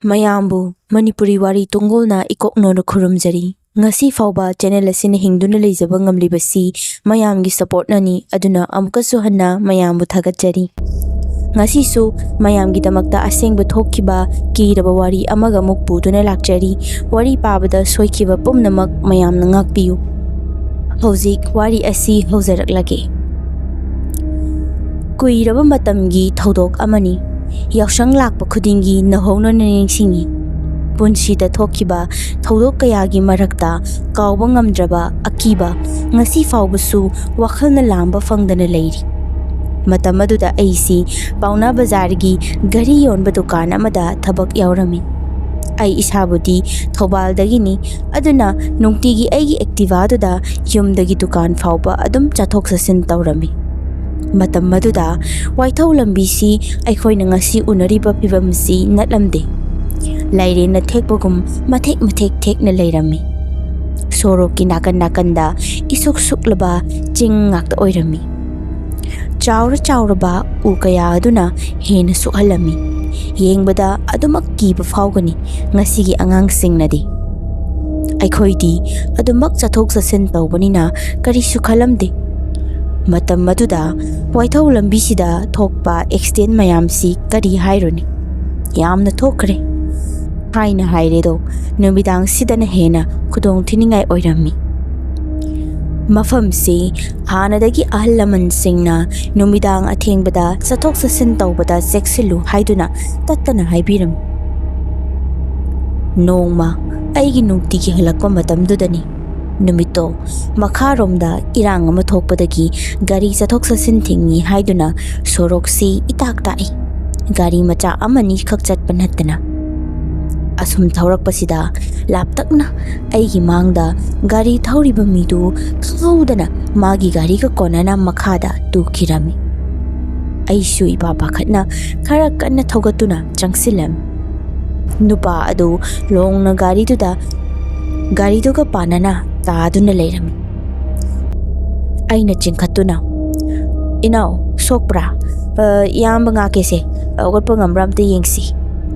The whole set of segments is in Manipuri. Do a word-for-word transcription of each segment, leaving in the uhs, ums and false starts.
ꯃꯌꯥꯝꯕꯨ ꯃꯅꯤꯄꯨꯔꯤ ꯋꯥꯔꯤ ꯇꯨꯡꯒꯣꯜꯅ ꯏꯀꯣꯛꯅꯣꯅ ꯈꯨꯔꯨꯝꯖꯔꯤ꯫ ꯉꯁꯤ ꯐꯥꯎꯕ ꯆꯦꯅꯦꯜ ꯑꯁꯤꯅ ꯍꯤꯡꯗꯨꯅ ꯂꯩꯖꯕ ꯉꯝꯂꯤꯕꯁꯤ ꯃꯌꯥꯝꯒꯤ ꯁꯄꯣꯔꯠꯅꯅꯤ, ꯑꯗꯨꯅ ꯑꯃꯨꯛꯀꯁꯨ ꯍꯟꯅ ꯃꯌꯥꯝꯕꯨ ꯊꯥꯒꯠꯆꯔꯤ꯫ ꯉꯁꯤꯁꯨ ꯃꯌꯥꯝꯒꯤꯗꯃꯛꯇ ꯑꯁꯦꯡꯕ ꯊꯣꯛꯈꯤꯕ ꯀꯤꯔꯕ ꯋꯥꯔꯤ ꯑꯃꯒ ꯑꯃꯨꯛ ꯄꯨꯗꯨꯅ ꯂꯥꯛꯆꯔꯤ꯫ ꯋꯥꯔꯤ ꯄꯥꯕꯗ ꯁꯣꯏꯈꯤꯕ ꯄꯨꯝꯅꯃꯛ ꯃꯌꯥꯝꯅ ꯉꯥꯛꯄꯤꯌꯨ꯫ ꯍꯧꯖꯤꯛ ꯋꯥꯔꯤ ꯑꯁꯤ ꯍꯧꯖꯔꯛꯂꯒꯦ꯫ ꯀꯨꯏꯔꯕ ꯃꯇꯝꯒꯤ ꯊꯧꯗꯣꯛ ꯑꯃꯅꯤ꯫ ꯌꯥꯎꯁꯪ ꯂꯥꯛꯄ ꯈꯨꯗꯤꯡꯒꯤ ꯅꯧꯍꯧꯅꯅ ꯅꯤꯡꯁꯤꯡꯉꯤ꯫ ꯄꯨꯟꯁꯤꯗ ꯊꯣꯛꯈꯤꯕ ꯊꯧꯗꯣꯛ ꯀꯌꯥꯒꯤ ꯃꯔꯛꯇ ꯀꯥꯎꯕ ꯉꯝꯗ꯭ꯔꯕ ꯑꯀꯤꯕ ꯉꯁꯤ ꯐꯥꯎꯕꯁꯨ ꯋꯥꯈꯜꯅ ꯂꯥꯝꯕ ꯐꯪꯗꯅ ꯂꯩꯔꯤ꯫ ꯃꯇꯝ ꯑꯗꯨꯗ ꯑꯩꯁꯤ ꯄꯥꯎꯅꯥ ꯕꯖꯥꯔꯒꯤ ꯘꯔꯤ ꯌꯣꯟꯕ ꯗꯨꯀꯥꯟ ꯑꯃꯗ ꯊꯕꯛ ꯌꯥꯎꯔꯝꯃꯤ꯫ ꯑꯩ ꯏꯁꯥꯕꯨꯗꯤ ꯊꯧꯕꯥꯜꯗꯒꯤꯅꯤ, ꯑꯗꯨꯅ ꯅꯨꯡꯇꯤꯒꯤ ꯑꯩꯒꯤ ꯑꯦꯛꯇꯤꯚꯥꯗꯨꯗ ꯌꯨꯝꯗꯒꯤ ꯗꯨꯀꯥꯟ ꯐꯥꯎꯕ ꯑꯗꯨꯝ ꯆꯠꯊꯣꯛ ꯆꯠꯁꯤꯟ ꯇꯧꯔꯝꯃꯤ꯫ ꯃꯇꯝ ꯑꯗꯨꯗ ꯋꯥꯏꯊꯧ ꯂꯝꯕꯤꯁꯤ ꯑꯩꯈꯣꯏꯅ ꯉꯁꯤ ꯎꯅꯔꯤꯕ ꯐꯤꯕꯝꯁꯤ ꯅꯠꯂꯝꯗꯦ꯫ ꯂꯥꯏꯔꯦꯟꯅ ꯊꯦꯛꯄꯒꯨꯝ ꯃꯊꯦꯛ ꯃꯊꯦꯛ ꯊꯦꯛꯅ ꯂꯩꯔꯝꯃꯤ꯫ ꯁꯣꯔꯣꯛꯀꯤ ꯅꯥꯀꯟ ꯅꯥꯀꯟꯗ ꯏꯁꯨꯛ ꯁꯨꯛꯂꯕ ꯆꯤꯡ ꯉꯥꯛꯇ ꯑꯣꯏꯔꯝꯃꯤ꯫ ꯆꯥꯎꯔ ꯆꯥꯎꯔꯕ ꯎ ꯀꯌꯥ ꯑꯗꯨꯅ ꯍꯦꯟꯅ ꯁꯨꯛꯍꯜꯂꯝꯃꯤ꯫ ꯌꯦꯡꯕꯗ ꯑꯗꯨꯃꯛ ꯀꯤꯕ ꯐꯥꯎꯒꯅꯤ ꯉꯁꯤꯒꯤ ꯑꯉꯥꯡꯁꯤꯡꯅꯗꯤ꯫ ꯑꯩꯈꯣꯏꯗꯤ ꯑꯗꯨꯃꯛ ꯆꯠꯊꯣꯛ ꯆꯠꯁꯤꯟ ꯇꯧꯕꯅꯤꯅ ꯀꯔꯤꯁꯨ ꯈꯜꯂꯝꯗꯦ꯫ ꯃꯇꯝ ꯑꯗꯨꯗ ꯋꯥꯏꯊꯧ ꯂꯝꯕꯤꯁꯤꯗ ꯊꯣꯛꯄ ꯑꯦꯛꯁꯤꯗꯦꯟ ꯃꯌꯥꯝꯁꯤ ꯀꯔꯤ ꯍꯥꯏꯔꯨꯅꯤ? ꯌꯥꯝꯅ ꯊꯣꯛꯈ꯭ꯔꯦ꯫ ꯍꯥꯏꯅ ꯍꯥꯏꯔꯦꯗꯣ, ꯅꯨꯃꯤꯗꯥꯡꯁꯤꯗꯅ ꯍꯦꯟꯅ ꯈꯨꯗꯣꯡ ꯊꯤꯅꯤꯡꯉꯥꯏ ꯑꯣꯏꯔꯝꯃꯤ꯫ ꯃꯐꯝꯁꯤ ꯍꯥꯟꯅꯗꯒꯤ ꯑꯍꯜ ꯂꯃꯟꯁꯤꯡꯅ ꯅꯨꯃꯤꯗꯥꯡ ꯑꯊꯦꯡꯕꯗ ꯆꯠꯊꯣꯛ ꯆꯠꯁꯤꯟ ꯇꯧꯕꯗ ꯆꯦꯛꯁꯤꯜꯂꯨ ꯍꯥꯏꯗꯨꯅ ꯇꯠꯇꯅ ꯍꯥꯏꯕꯤꯔꯝꯃꯤ꯫ ꯅꯣꯡꯃ ꯑꯩꯒꯤ ꯅꯨꯡꯇꯤꯒꯤ ꯍꯜꯂꯛꯄ ꯃꯇꯝꯗꯨꯗꯅꯤ꯫ ꯅꯨꯃꯤꯠꯇꯣ ꯃꯈꯥꯔꯣꯝꯗ ꯏꯔꯥꯡ ꯑꯃ ꯊꯣꯛꯄꯗꯒꯤ ꯒꯥꯔꯤ ꯆꯠꯊꯣꯛ ꯆꯠꯁꯤꯟ ꯊꯤꯡꯉꯤ ꯍꯥꯏꯗꯨꯅ ꯁꯣꯔꯣꯛꯁꯤ ꯏꯇꯥꯛ ꯇꯥꯛꯏ꯫ ꯒꯥꯔꯤ ꯃꯆꯥ ꯑꯃꯅꯤꯈꯛ ꯆꯠꯄ ꯅꯠꯇꯅ꯫ ꯑꯁꯨꯝ ꯊꯧꯔꯛꯄꯁꯤꯗ ꯂꯥꯞꯇꯛꯅ ꯑꯩꯒꯤ ꯃꯥꯡꯗ ꯒꯥꯔꯤ ꯊꯧꯔꯤꯕ ꯃꯤꯗꯨ ꯈꯪꯍꯧꯗꯅ ꯃꯥꯒꯤ ꯒꯥꯔꯤꯒ ꯀꯣꯟꯅꯅ ꯃꯈꯥꯗ ꯇꯨꯈꯤꯔꯝꯃꯤ꯫ ꯑꯩꯁꯨ ꯏꯄꯥ ꯄꯥꯈꯠꯅ ꯈꯔ ꯀꯟꯅ ꯊꯧꯒꯠꯇꯨꯅ ꯆꯪꯁꯤꯜꯂꯝꯃꯤ꯫ ꯅꯨꯄꯥ ꯑꯗꯨ ꯂꯣꯡꯅ ꯒꯥꯔꯤꯗꯨꯗ, ꯒꯥꯔꯤꯗꯨꯒ ꯄꯥꯟꯅꯅ ꯇꯥꯗꯨꯅ ꯂꯩꯔꯝꯃꯤ꯫ ꯑꯩꯅ ꯆꯤꯡꯈꯠꯇꯨꯅ, "ꯏꯅꯥꯎ, ꯁꯣꯛꯄ꯭ꯔꯥ? ꯑ, ꯏꯌꯥꯝꯕ ꯉꯥꯛꯀꯦꯁꯦ, ꯍꯧꯒꯠꯄ ꯉꯝꯕ꯭ꯔꯥ ꯑꯝꯇ ꯌꯦꯡꯁꯤ,"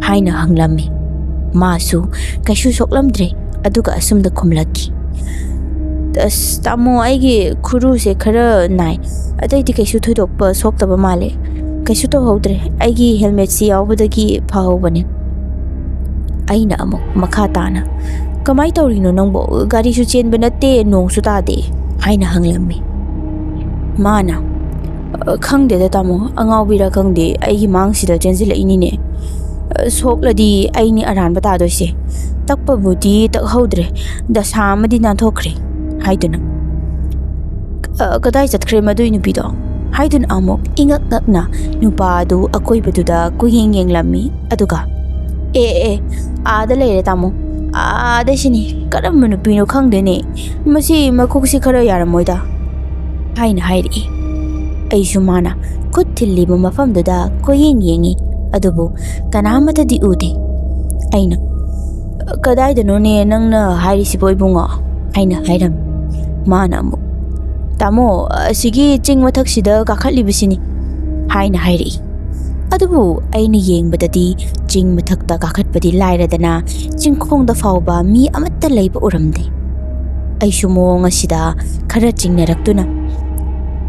ꯍꯥꯏꯅ ꯍꯪꯂꯝꯃꯤ꯫ ꯃꯥꯁꯨ ꯀꯩꯁꯨ ꯁꯣꯛꯂꯝꯗ꯭ꯔꯦ꯫ ꯑꯗꯨꯒ ꯑꯁꯨꯝꯅ ꯈꯨꯝꯂꯛꯈꯤ, "ꯑꯁ ꯇꯥꯃꯣ, ꯑꯩꯒꯤ ꯈꯨꯔꯨꯁꯦ ꯈꯔ ꯅꯥꯏ, ꯑꯇꯩꯗꯤ ꯀꯩꯁꯨ ꯊꯣꯏꯗꯣꯛꯄ ꯁꯣꯛꯇꯕ ꯃꯥꯜꯂꯦ꯫ ꯀꯩꯁꯨ ꯇꯧꯍꯧꯗ꯭ꯔꯦ, ꯑꯩꯒꯤ ꯍꯦꯜꯃꯦꯠꯁꯤ ꯌꯥꯎꯕꯗꯒꯤ ꯐꯍꯧꯕꯅꯦ꯫" ꯑꯩꯅ ꯑꯃꯨꯛ ꯃꯈꯥ ꯇꯥꯅ, "ꯀꯃꯥꯏ ꯇꯧꯔꯤꯅꯣ ꯅꯪꯕꯣ? ꯒꯥꯔꯤꯁꯨ ꯆꯦꯟꯕ ꯅꯠꯇꯦ, ꯅꯣꯡꯁꯨ ꯇꯥꯗꯦ?" ꯍꯥꯏꯅ ꯍꯪꯂꯝꯃꯤ꯫ ꯃꯥꯅ, "ꯑ, ꯈꯪꯗꯦꯗ ꯇꯥꯃꯣ, ꯑꯉꯥꯎꯕꯤꯔꯥ ꯈꯪꯗꯦ, ꯑꯩꯒꯤ ꯃꯥꯡꯁꯤꯗ ꯆꯦꯟꯁꯤꯜꯂꯛꯏꯅꯤꯅꯦ꯫ ꯑ, ꯁꯣꯛꯂꯗꯤ ꯑꯩꯅꯤ ꯑꯔꯥꯟꯕ ꯇꯥꯗꯣꯏꯁꯦ꯫ ꯇꯛꯄꯕꯨꯗꯤ ꯇꯛꯍꯧꯗ꯭ꯔꯦ, ꯗꯁꯥ ꯑꯃꯗꯤ ꯅꯥꯟꯊꯣꯛꯈ꯭ꯔꯦ," ꯍꯥꯏꯗꯨꯅ꯫ "ꯑ, ꯀꯗꯥꯏ ꯆꯠꯈ꯭ꯔꯦ ꯃꯗꯨꯏ ꯅꯨꯄꯤꯗꯣ?" ꯍꯥꯏꯗꯨꯅ ꯑꯃꯨꯛ ꯏꯉꯛ ꯉꯛꯅ ꯅꯨꯄꯥ ꯑꯗꯨ ꯑꯀꯣꯏꯕꯗꯨꯗ ꯀꯨꯌꯦꯡ ꯌꯦꯡꯂꯝꯃꯤ꯫ ꯑꯗꯨꯒ, "ꯑꯦ, ꯑꯦ, ꯑꯥꯗ ꯂꯩꯔꯦ ꯇꯥꯃꯣ꯫ ꯑꯥꯗ ꯁꯤꯅꯤ꯫ ꯀꯔꯝꯕ ꯅꯨꯄꯤꯅꯣ ꯈꯪꯗꯦꯅꯦ꯫ ꯃꯁꯤ ꯃꯀꯣꯛꯁꯤ ꯈꯔ ꯌꯥꯔꯝꯃꯣꯏꯗ," ꯍꯥꯏꯅ ꯍꯥꯏꯔꯛꯏ꯫ ꯑꯩꯁꯨ ꯃꯥꯅ ꯈꯨꯠ ꯊꯤꯜꯂꯤꯕ ꯃꯐꯝꯗꯨꯗ ꯀꯣꯏꯌꯦꯡ ꯌꯦꯡꯉꯤ, ꯑꯗꯨꯕꯨ ꯀꯅꯥꯃꯠꯇꯗꯤ ꯎꯗꯦ꯫ ꯑꯩꯅ, "ꯀꯗꯥꯏꯗꯅꯣꯅꯦ ꯅꯪꯅ ꯍꯥꯏꯔꯤꯁꯤꯕꯣ ꯏꯕꯨꯡꯉꯣ?" ꯍꯥꯏꯅ ꯍꯥꯏꯔꯝꯃꯤ꯫ ꯃꯥꯅ ꯑꯃꯨꯛ, "ꯇꯥꯃꯣ, ꯑꯁꯤꯒꯤ ꯆꯤꯡ ꯃꯊꯛꯁꯤꯗ ꯀꯥꯈꯠꯂꯤꯕꯁꯤꯅꯤ," ꯍꯥꯏꯅ ꯍꯥꯏꯔꯛꯏ꯫ ꯑꯗꯨꯕꯨ ꯑꯩꯅ ꯌꯦꯡꯕꯗꯗꯤ ꯆꯤꯡ ꯃꯊꯛꯇ ꯀꯥꯈꯠꯄꯗꯤ ꯂꯥꯏꯔꯗꯅ, ꯆꯤꯡꯈꯣꯡꯗ ꯐꯥꯎꯕ ꯃꯤ ꯑꯃꯠꯇ ꯂꯩꯕ ꯎꯔꯝꯗꯦ꯫ ꯑꯩꯁꯨ ꯃꯑꯣꯡ ꯑꯁꯤꯗ ꯈꯔ ꯆꯤꯡꯅꯔꯛꯇꯨꯅ,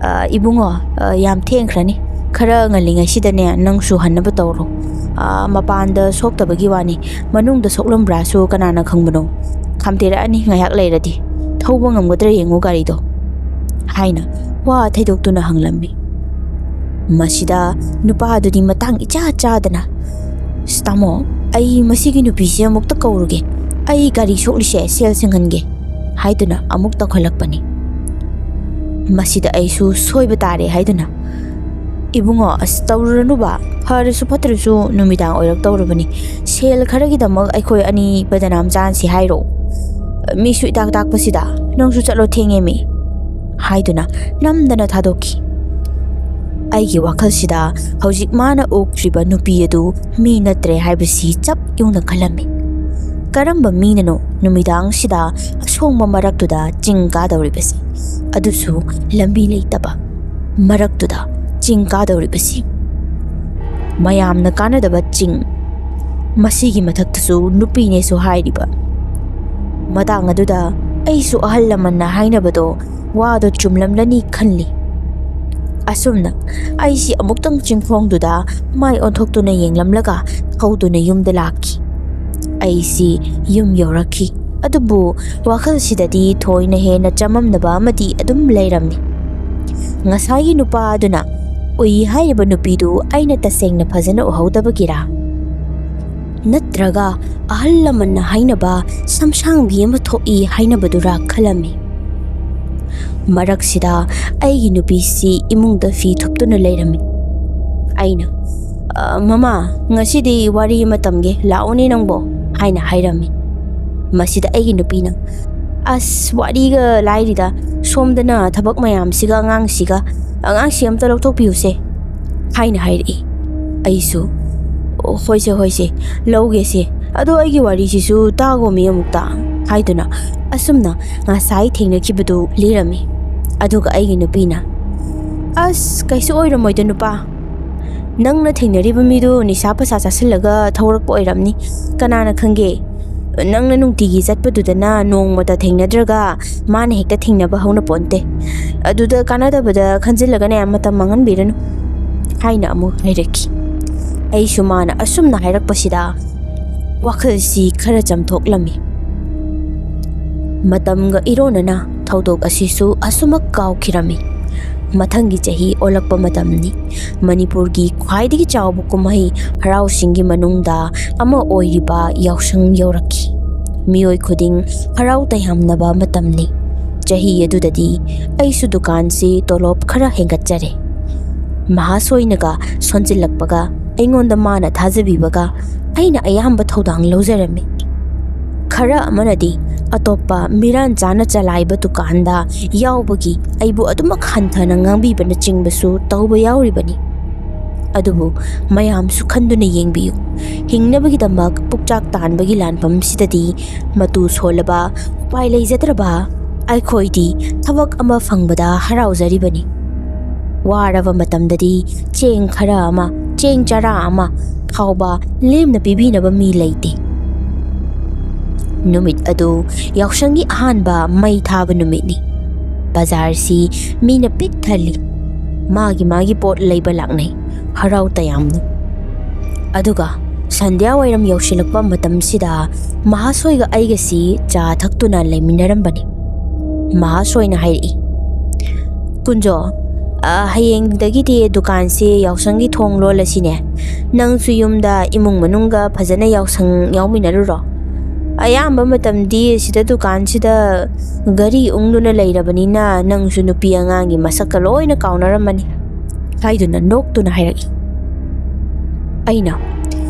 "ꯑ, ꯏꯕꯨꯡꯉꯣ, ꯑ, ꯌꯥꯝ ꯊꯦꯡꯈ꯭ꯔꯅꯤ꯫ ꯈꯔ ꯉꯜꯂꯤꯉꯩꯁꯤꯗꯅꯦ ꯅꯪꯁꯨ ꯍꯟꯅꯕ ꯇꯧꯔꯣ꯫ ꯑ, ꯃꯄꯥꯟꯗ ꯁꯣꯛꯇꯕꯒꯤ ꯋꯥꯅꯤ, ꯃꯅꯨꯡꯗ ꯁꯣꯛꯂꯝꯕ꯭ꯔꯥꯁꯨ ꯀꯅꯥꯅ ꯈꯪꯕꯅꯣ? ꯈꯥꯝꯊꯦꯔꯛꯑꯅꯤ ꯉꯥꯏꯍꯥꯛ ꯂꯩꯔꯗꯤ꯫ ꯊꯧꯕ ꯉꯝꯒꯗ꯭ꯔꯥ ꯌꯦꯡꯉꯨ ꯒꯥꯔꯤꯗꯣ," ꯍꯥꯏꯅ ꯋꯥ ꯊꯩꯗꯣꯛꯇꯨꯅ ꯍꯪꯂꯝꯃꯤ꯫ ꯃꯁꯤꯗ ꯅꯨꯄꯥꯗꯨꯗꯤ ꯃꯇꯥꯡ ꯏꯆꯥ ꯆꯥꯗꯅ, "ꯑꯁ, ꯇꯥꯃꯣ, ꯑꯩ ꯃꯁꯤꯒꯤ ꯅꯨꯄꯤꯁꯦ ꯑꯃꯨꯛꯇ ꯀꯧꯔꯨꯒꯦ꯫ ꯑꯩ ꯒꯥꯔꯤ ꯁꯣꯛꯂꯤꯁꯦ ꯁꯦꯜ ꯁꯤꯡꯍꯟꯒꯦ," ꯍꯥꯏꯗꯨꯅ ꯑꯃꯨꯛ ꯇꯧꯈꯠꯂꯛꯄꯅꯤ꯫ ꯃꯁꯤꯗ ꯑꯩꯁꯨ ꯁꯣꯏꯕ ꯇꯥꯔꯦ ꯍꯥꯏꯗꯨꯅ, "ꯏꯕꯨꯡꯉꯣ, ꯑꯁ, ꯇꯧꯔꯨꯔꯅꯨꯕ꯫ ꯐꯔꯁꯨ ꯐꯠꯇ꯭ꯔꯁꯨ ꯅꯨꯃꯤꯗꯥꯡ ꯑꯣꯏꯔꯛꯇꯧꯔꯕꯅꯤ꯫ ꯁꯦꯜ ꯈꯔꯒꯤꯗꯃꯛ ꯑꯩꯈꯣꯏ ꯑꯅꯤ ꯕꯗꯅꯥꯝ ꯆꯥꯍꯟꯁꯤ ꯍꯥꯏꯔꯣ? ꯃꯤꯁꯨ ꯏꯇꯥꯛ ꯇꯥꯛꯄꯁꯤꯗ ꯅꯪꯁꯨ ꯆꯠꯂꯣ, ꯊꯦꯡꯉꯦꯃꯤ," ꯍꯥꯏꯗꯨꯅ ꯅꯝꯗꯅ ꯊꯥꯗꯣꯛꯈꯤ꯫ ꯑꯩꯒꯤ ꯋꯥꯈꯜꯁꯤꯗ ꯍꯧꯖꯤꯛ ꯃꯥꯅ ꯑꯣꯛꯇ꯭ꯔꯤꯕ ꯅꯨꯄꯤ ꯑꯗꯨ ꯃꯤ ꯅꯠꯇ꯭ꯔꯦ ꯍꯥꯏꯕꯁꯤ ꯆꯞ ꯌꯨꯡꯅ ꯈꯜꯂꯝꯃꯤ꯫ ꯀꯔꯝꯕ ꯃꯤꯅꯅꯣ ꯅꯨꯃꯤꯗꯥꯡꯁꯤꯗ ꯑꯁꯣꯡꯕ ꯃꯔꯛꯇꯨꯗ ꯆꯤꯡ ꯀꯥꯗꯧꯔꯤꯕꯁꯤ? ꯑꯗꯨꯁꯨ ꯂꯝꯕꯤ ꯂꯩꯇꯕ ꯃꯔꯛꯇꯨꯗ ꯆꯤꯡ ꯀꯥꯗꯧꯔꯤꯕꯁꯤ? ꯃꯌꯥꯝꯅ ꯀꯥꯅꯗꯕ ꯆꯤꯡ, ꯃꯁꯤꯒꯤ ꯃꯊꯛꯇꯁꯨ ꯅꯨꯄꯤꯅꯦꯁꯨ ꯍꯥꯏꯔꯤꯕ꯫ ꯃꯇꯥꯡ ꯑꯗꯨꯗ ꯑꯩꯁꯨ ꯑꯍꯜ ꯂꯃꯟꯅ ꯍꯥꯏꯅꯕꯗꯣ ꯋꯥꯗꯣ ꯆꯨꯝꯂꯝꯂꯅꯤ ꯈꯜꯂꯤ꯫ ꯑꯁꯨꯝꯅ ꯑꯩꯁꯤ ꯑꯃꯨꯛꯇꯪ ꯆꯤꯡꯈꯣꯡꯗꯨꯗ ꯃꯥꯏ ꯑꯣꯟꯊꯣꯛꯇꯨꯅ ꯌꯦꯡꯂꯝꯂꯒ ꯊꯧꯗꯨꯅ ꯌꯨꯝꯗ ꯂꯥꯛꯈꯤ꯫ ꯑꯩꯁꯤ ꯌꯨꯝ ꯌꯧꯔꯛꯈꯤ꯫ ꯑꯗꯨꯕꯨ ꯋꯥꯈꯜꯁꯤꯗꯗꯤ ꯊꯣꯏꯅ ꯍꯦꯟꯅ ꯆꯃꯝꯅꯕ ꯑꯃꯗꯤ ꯑꯗꯨꯝ ꯂꯩꯔꯝꯃꯤ꯫ ꯉꯁꯥꯏꯒꯤ ꯅꯨꯄꯥ ꯑꯗꯨꯅ ꯎꯏ ꯍꯥꯏꯔꯤꯕ ꯅꯨꯄꯤꯗꯨ ꯑꯩꯅ ꯇꯁꯦꯡꯅ ꯐꯖꯅ ꯎꯍꯧꯗꯕꯒꯤꯔꯥ? ꯅꯠꯇ꯭ꯔꯒ ꯑꯍꯜ ꯂꯃꯟꯅ ꯍꯥꯏꯅꯕ ꯁꯝꯁꯥꯡꯕꯤ ꯑꯃ ꯊꯣꯛꯏ ꯍꯥꯏꯅꯕꯗꯨꯔꯥ ꯈꯜꯂꯝꯃꯤ꯫ ꯃꯔꯛꯁꯤꯗ ꯑꯩꯒꯤ ꯅꯨꯄꯤꯁꯤ ꯏꯃꯨꯡꯗ ꯐꯤ ꯊꯨꯞꯇꯨꯅ ꯂꯩꯔꯝꯃꯤ꯫ ꯑꯩꯅ, "ꯑ, ꯃꯃꯥ, ꯉꯁꯤꯗꯤ ꯋꯥꯔꯤ ꯑꯃ ꯇꯝꯒꯦ, ꯂꯥꯛꯑꯣꯅꯦ ꯅꯪꯕꯣ," ꯍꯥꯏꯅ ꯍꯥꯏꯔꯝꯃꯤ꯫ ꯃꯁꯤꯗ ꯑꯩꯒꯤ ꯅꯨꯄꯤꯅ, "ꯑꯁ, ꯋꯥꯔꯤꯒ ꯂꯥꯏꯔꯤꯗ, ꯁꯣꯝꯗꯅ ꯊꯕꯛ ꯃꯌꯥꯝꯁꯤꯒ ꯑꯉꯥꯡꯁꯤꯒ, ꯑꯉꯥꯡꯁꯤ ꯑꯝꯇ ꯂꯧꯊꯣꯛꯄꯤꯌꯨꯁꯦ," ꯍꯥꯏꯅ ꯍꯥꯏꯔꯛꯏ꯫ ꯑꯩꯁꯨ, "ꯑꯣ, ꯍꯣꯏꯁꯦ, ꯍꯣꯏꯁꯦ, ꯂꯧꯒꯦꯁꯦ꯫ ꯑꯗꯣ ꯑꯩꯒꯤ ꯋꯥꯔꯤꯁꯤꯁꯨ ꯇꯥꯒꯣꯃꯤ ꯑꯃꯨꯛꯇ," ꯍꯥꯏꯗꯨꯅ ꯑꯁꯨꯝꯅ ꯉꯁꯥꯏ ꯊꯦꯡꯅꯈꯤꯕꯗꯨ ꯂꯤꯔꯝꯃꯤ꯫ ꯑꯗꯨꯒ ꯑꯩꯒꯤ ꯅꯨꯄꯤꯅ, "ꯑꯁ, ꯀꯩꯁꯨ ꯑꯣꯏꯔꯝꯃꯣꯏꯗ ꯅꯨꯄꯥ꯫ ꯅꯪꯅ ꯊꯦꯡꯅꯔꯤꯕ ꯃꯤꯗꯨ ꯅꯤꯁꯥ ꯄꯁꯥ ꯆꯥꯁꯤꯜꯂꯒ ꯊꯧꯔꯛꯄ ꯑꯣꯏꯔꯝꯅꯤ꯫ ꯀꯅꯥꯅ ꯈꯪꯒꯦ? ꯅꯪꯅ ꯅꯨꯡꯇꯤꯒꯤ ꯆꯠꯄꯗꯨꯗꯅ ꯅꯣꯡꯃꯇ ꯊꯦꯡꯅꯗ꯭ꯔꯒ ꯃꯥꯅ ꯍꯦꯛꯇ ꯊꯦꯡꯅꯕ ꯍꯧꯅ ꯄꯣꯟꯇꯦ꯫ ꯑꯗꯨꯗ ꯀꯥꯟꯅꯗꯕꯗ ꯈꯟꯖꯤꯜꯂꯒꯅꯦ ꯃꯇꯝ ꯃꯥꯡꯍꯟꯕꯤꯔꯅꯨ," ꯍꯥꯏꯅ ꯑꯃꯨꯛ ꯍꯥꯏꯔꯛꯈꯤ꯫ ꯑꯩꯁꯨ ꯃꯥꯅ ꯑꯁꯨꯝꯅ ꯍꯥꯏꯔꯛꯄꯁꯤꯗ ꯋꯥꯈꯜꯁꯤ ꯈꯔ ꯆꯝꯊꯣꯛꯂꯝꯃꯤ꯫ ꯃꯇꯝꯒ ꯏꯔꯣꯟꯅꯅ ꯊꯧꯗꯣꯛ ꯑꯁꯤꯁꯨ ꯑꯁꯨꯃꯛ ꯀꯥꯎꯈꯤꯔꯝꯃꯤ꯫ ꯃꯊꯪꯒꯤ ꯆꯍꯤ ꯑꯣꯜꯂꯛꯄ ꯃꯇꯝꯅꯤ꯫ ꯃꯅꯤꯄꯨꯔꯒꯤ ꯈ꯭ꯋꯥꯏꯗꯒꯤ ꯆꯥꯎꯕ ꯀꯨꯝꯍꯩ ꯍꯔꯥꯎꯁꯤꯡꯒꯤ ꯃꯅꯨꯡꯗ ꯑꯃ ꯑꯣꯏꯔꯤꯕ ꯌꯥꯎꯁꯪ ꯌꯧꯔꯛꯈꯤ꯫ ꯃꯤꯑꯣꯏ ꯈꯨꯗꯤꯡ ꯍꯔꯥꯎ ꯇꯌꯥꯝꯅꯕ ꯃꯇꯝꯅꯤ꯫ ꯆꯍꯤ ꯑꯗꯨꯗꯗꯤ ꯑꯩꯁꯨ ꯗꯨꯀꯥꯟꯁꯤ ꯇꯣꯂꯣꯞ ꯈꯔ ꯍꯦꯟꯒꯠꯆꯔꯦ꯫ ꯃꯍꯥꯁꯣꯏꯅꯒ ꯁꯣꯟꯖꯤꯜꯂꯛꯄꯒ ꯑꯩꯉꯣꯟꯗ ꯃꯥꯅ ꯊꯥꯖꯕꯤꯕꯒ ꯑꯩꯅ ꯑꯌꯥꯝꯕ ꯊꯧꯗꯥꯡ ꯂꯧꯖꯔꯝꯃꯤ꯫ ꯈꯔ ꯑꯃꯅꯗꯤ ꯑꯇꯣꯞꯄ ꯃꯤꯔꯥꯟ ꯆꯥꯅ ꯆꯂꯥꯏꯕ ꯗꯨꯀꯥꯟꯗ ꯌꯥꯎꯕꯒꯤ ꯑꯩꯕꯨ ꯑꯗꯨꯃꯛ ꯍꯟꯊꯅ ꯉꯥꯡꯕꯤꯕꯅꯆꯤꯡꯕꯁꯨ ꯇꯧꯕ ꯌꯥꯎꯔꯤꯕꯅꯤ꯫ ꯑꯗꯨꯕꯨ ꯃꯌꯥꯝꯁꯨ ꯈꯟꯗꯨꯅ ꯌꯦꯡꯕꯤꯌꯨ꯫ ꯍꯤꯡꯅꯕꯒꯤꯗꯃꯛ ꯄꯨꯛꯆꯥꯛ ꯇꯥꯟꯕꯒꯤ ꯂꯥꯟꯐꯝꯁꯤꯗꯗꯤ ꯃꯇꯨ ꯁꯣꯜꯂꯕ, ꯎꯄꯥꯏ ꯂꯩꯖꯗ꯭ꯔꯕ ꯑꯩꯈꯣꯏꯗꯤ ꯊꯕꯛ ꯑꯃ ꯐꯪꯕꯗ ꯍꯔꯥꯎꯖꯔꯤꯕꯅꯤ꯫ ꯋꯥꯔꯕ ꯃꯇꯝꯗꯗꯤ ꯆꯦꯡ ꯈꯔ ꯑꯃ, ꯆꯦꯡ ꯆꯔꯥ ꯑꯃ, ꯐꯥꯎꯕ ꯂꯦꯝꯅ ꯄꯤꯕꯤꯅꯕ ꯃꯤ ꯂꯩꯇꯦ꯫ ꯅꯨꯃꯤꯠ ꯑꯗꯨ ꯌꯥꯎꯁꯪꯒꯤ ꯑꯍꯥꯟꯕ ꯃꯩ ꯊꯥꯕ ꯅꯨꯃꯤꯠꯅꯤ꯫ ꯕꯖꯥꯔꯁꯤ ꯃꯤꯅ ꯄꯤꯛ ꯊꯜꯂꯤ꯫ ꯃꯥꯒꯤ ꯃꯥꯒꯤ ꯄꯣꯠ ꯂꯩꯕ ꯂꯥꯛꯅꯩ, ꯍꯔꯥꯎ ꯇꯌꯥꯝꯅ꯫ ꯑꯗꯨꯒ ꯁꯟꯙ꯭ꯌꯥ ꯋꯥꯏꯔꯝ ꯌꯧꯁꯤꯜꯂꯛꯄ ꯃꯇꯝꯁꯤꯗ ꯃꯍꯥꯁꯣꯏꯒ ꯑꯩꯒꯁꯤ ꯆꯥ ꯊꯛꯇꯨꯅ ꯂꯩꯃꯤꯟꯅꯔꯝꯕꯅꯤ꯫ ꯃꯍꯥꯁꯣꯏꯅ ꯍꯥꯏꯔꯛꯏ, "ꯀꯨꯟꯖꯣ, ꯑ, ꯍꯌꯦꯡꯗꯒꯤꯗꯤ ꯗꯨꯀꯥꯟꯁꯤ ꯌꯥꯎꯁꯪꯒꯤ ꯊꯣꯡ ꯂꯣꯜꯂꯁꯤꯅꯦ꯫ ꯅꯪꯁꯨ ꯌꯨꯝꯗ ꯏꯃꯨꯡ ꯃꯅꯨꯡꯒ ꯐꯖꯅ ꯌꯥꯎꯁꯪ ꯌꯥꯎꯃꯤꯟꯅꯔꯨꯔꯣ꯫ ꯑꯌꯥꯝꯕ ꯃꯇꯝꯗꯤ ꯁꯤꯗ ꯗꯨꯀꯥꯟꯁꯤꯗ ꯘꯔꯤ ꯎꯪꯗꯨꯅ ꯂꯩꯔꯕꯅꯤꯅ ꯅꯪꯁꯨ ꯅꯨꯄꯤ ꯑꯉꯥꯡꯒꯤ ꯃꯁꯛꯀ ꯂꯣꯏꯅ ꯀꯥꯎꯅꯔꯝꯃꯅꯤ" ꯍꯥꯏꯗꯨꯅ ꯅꯣꯛꯇꯨꯅ ꯍꯥꯏꯔꯛꯏ꯫ ꯑꯩꯅ,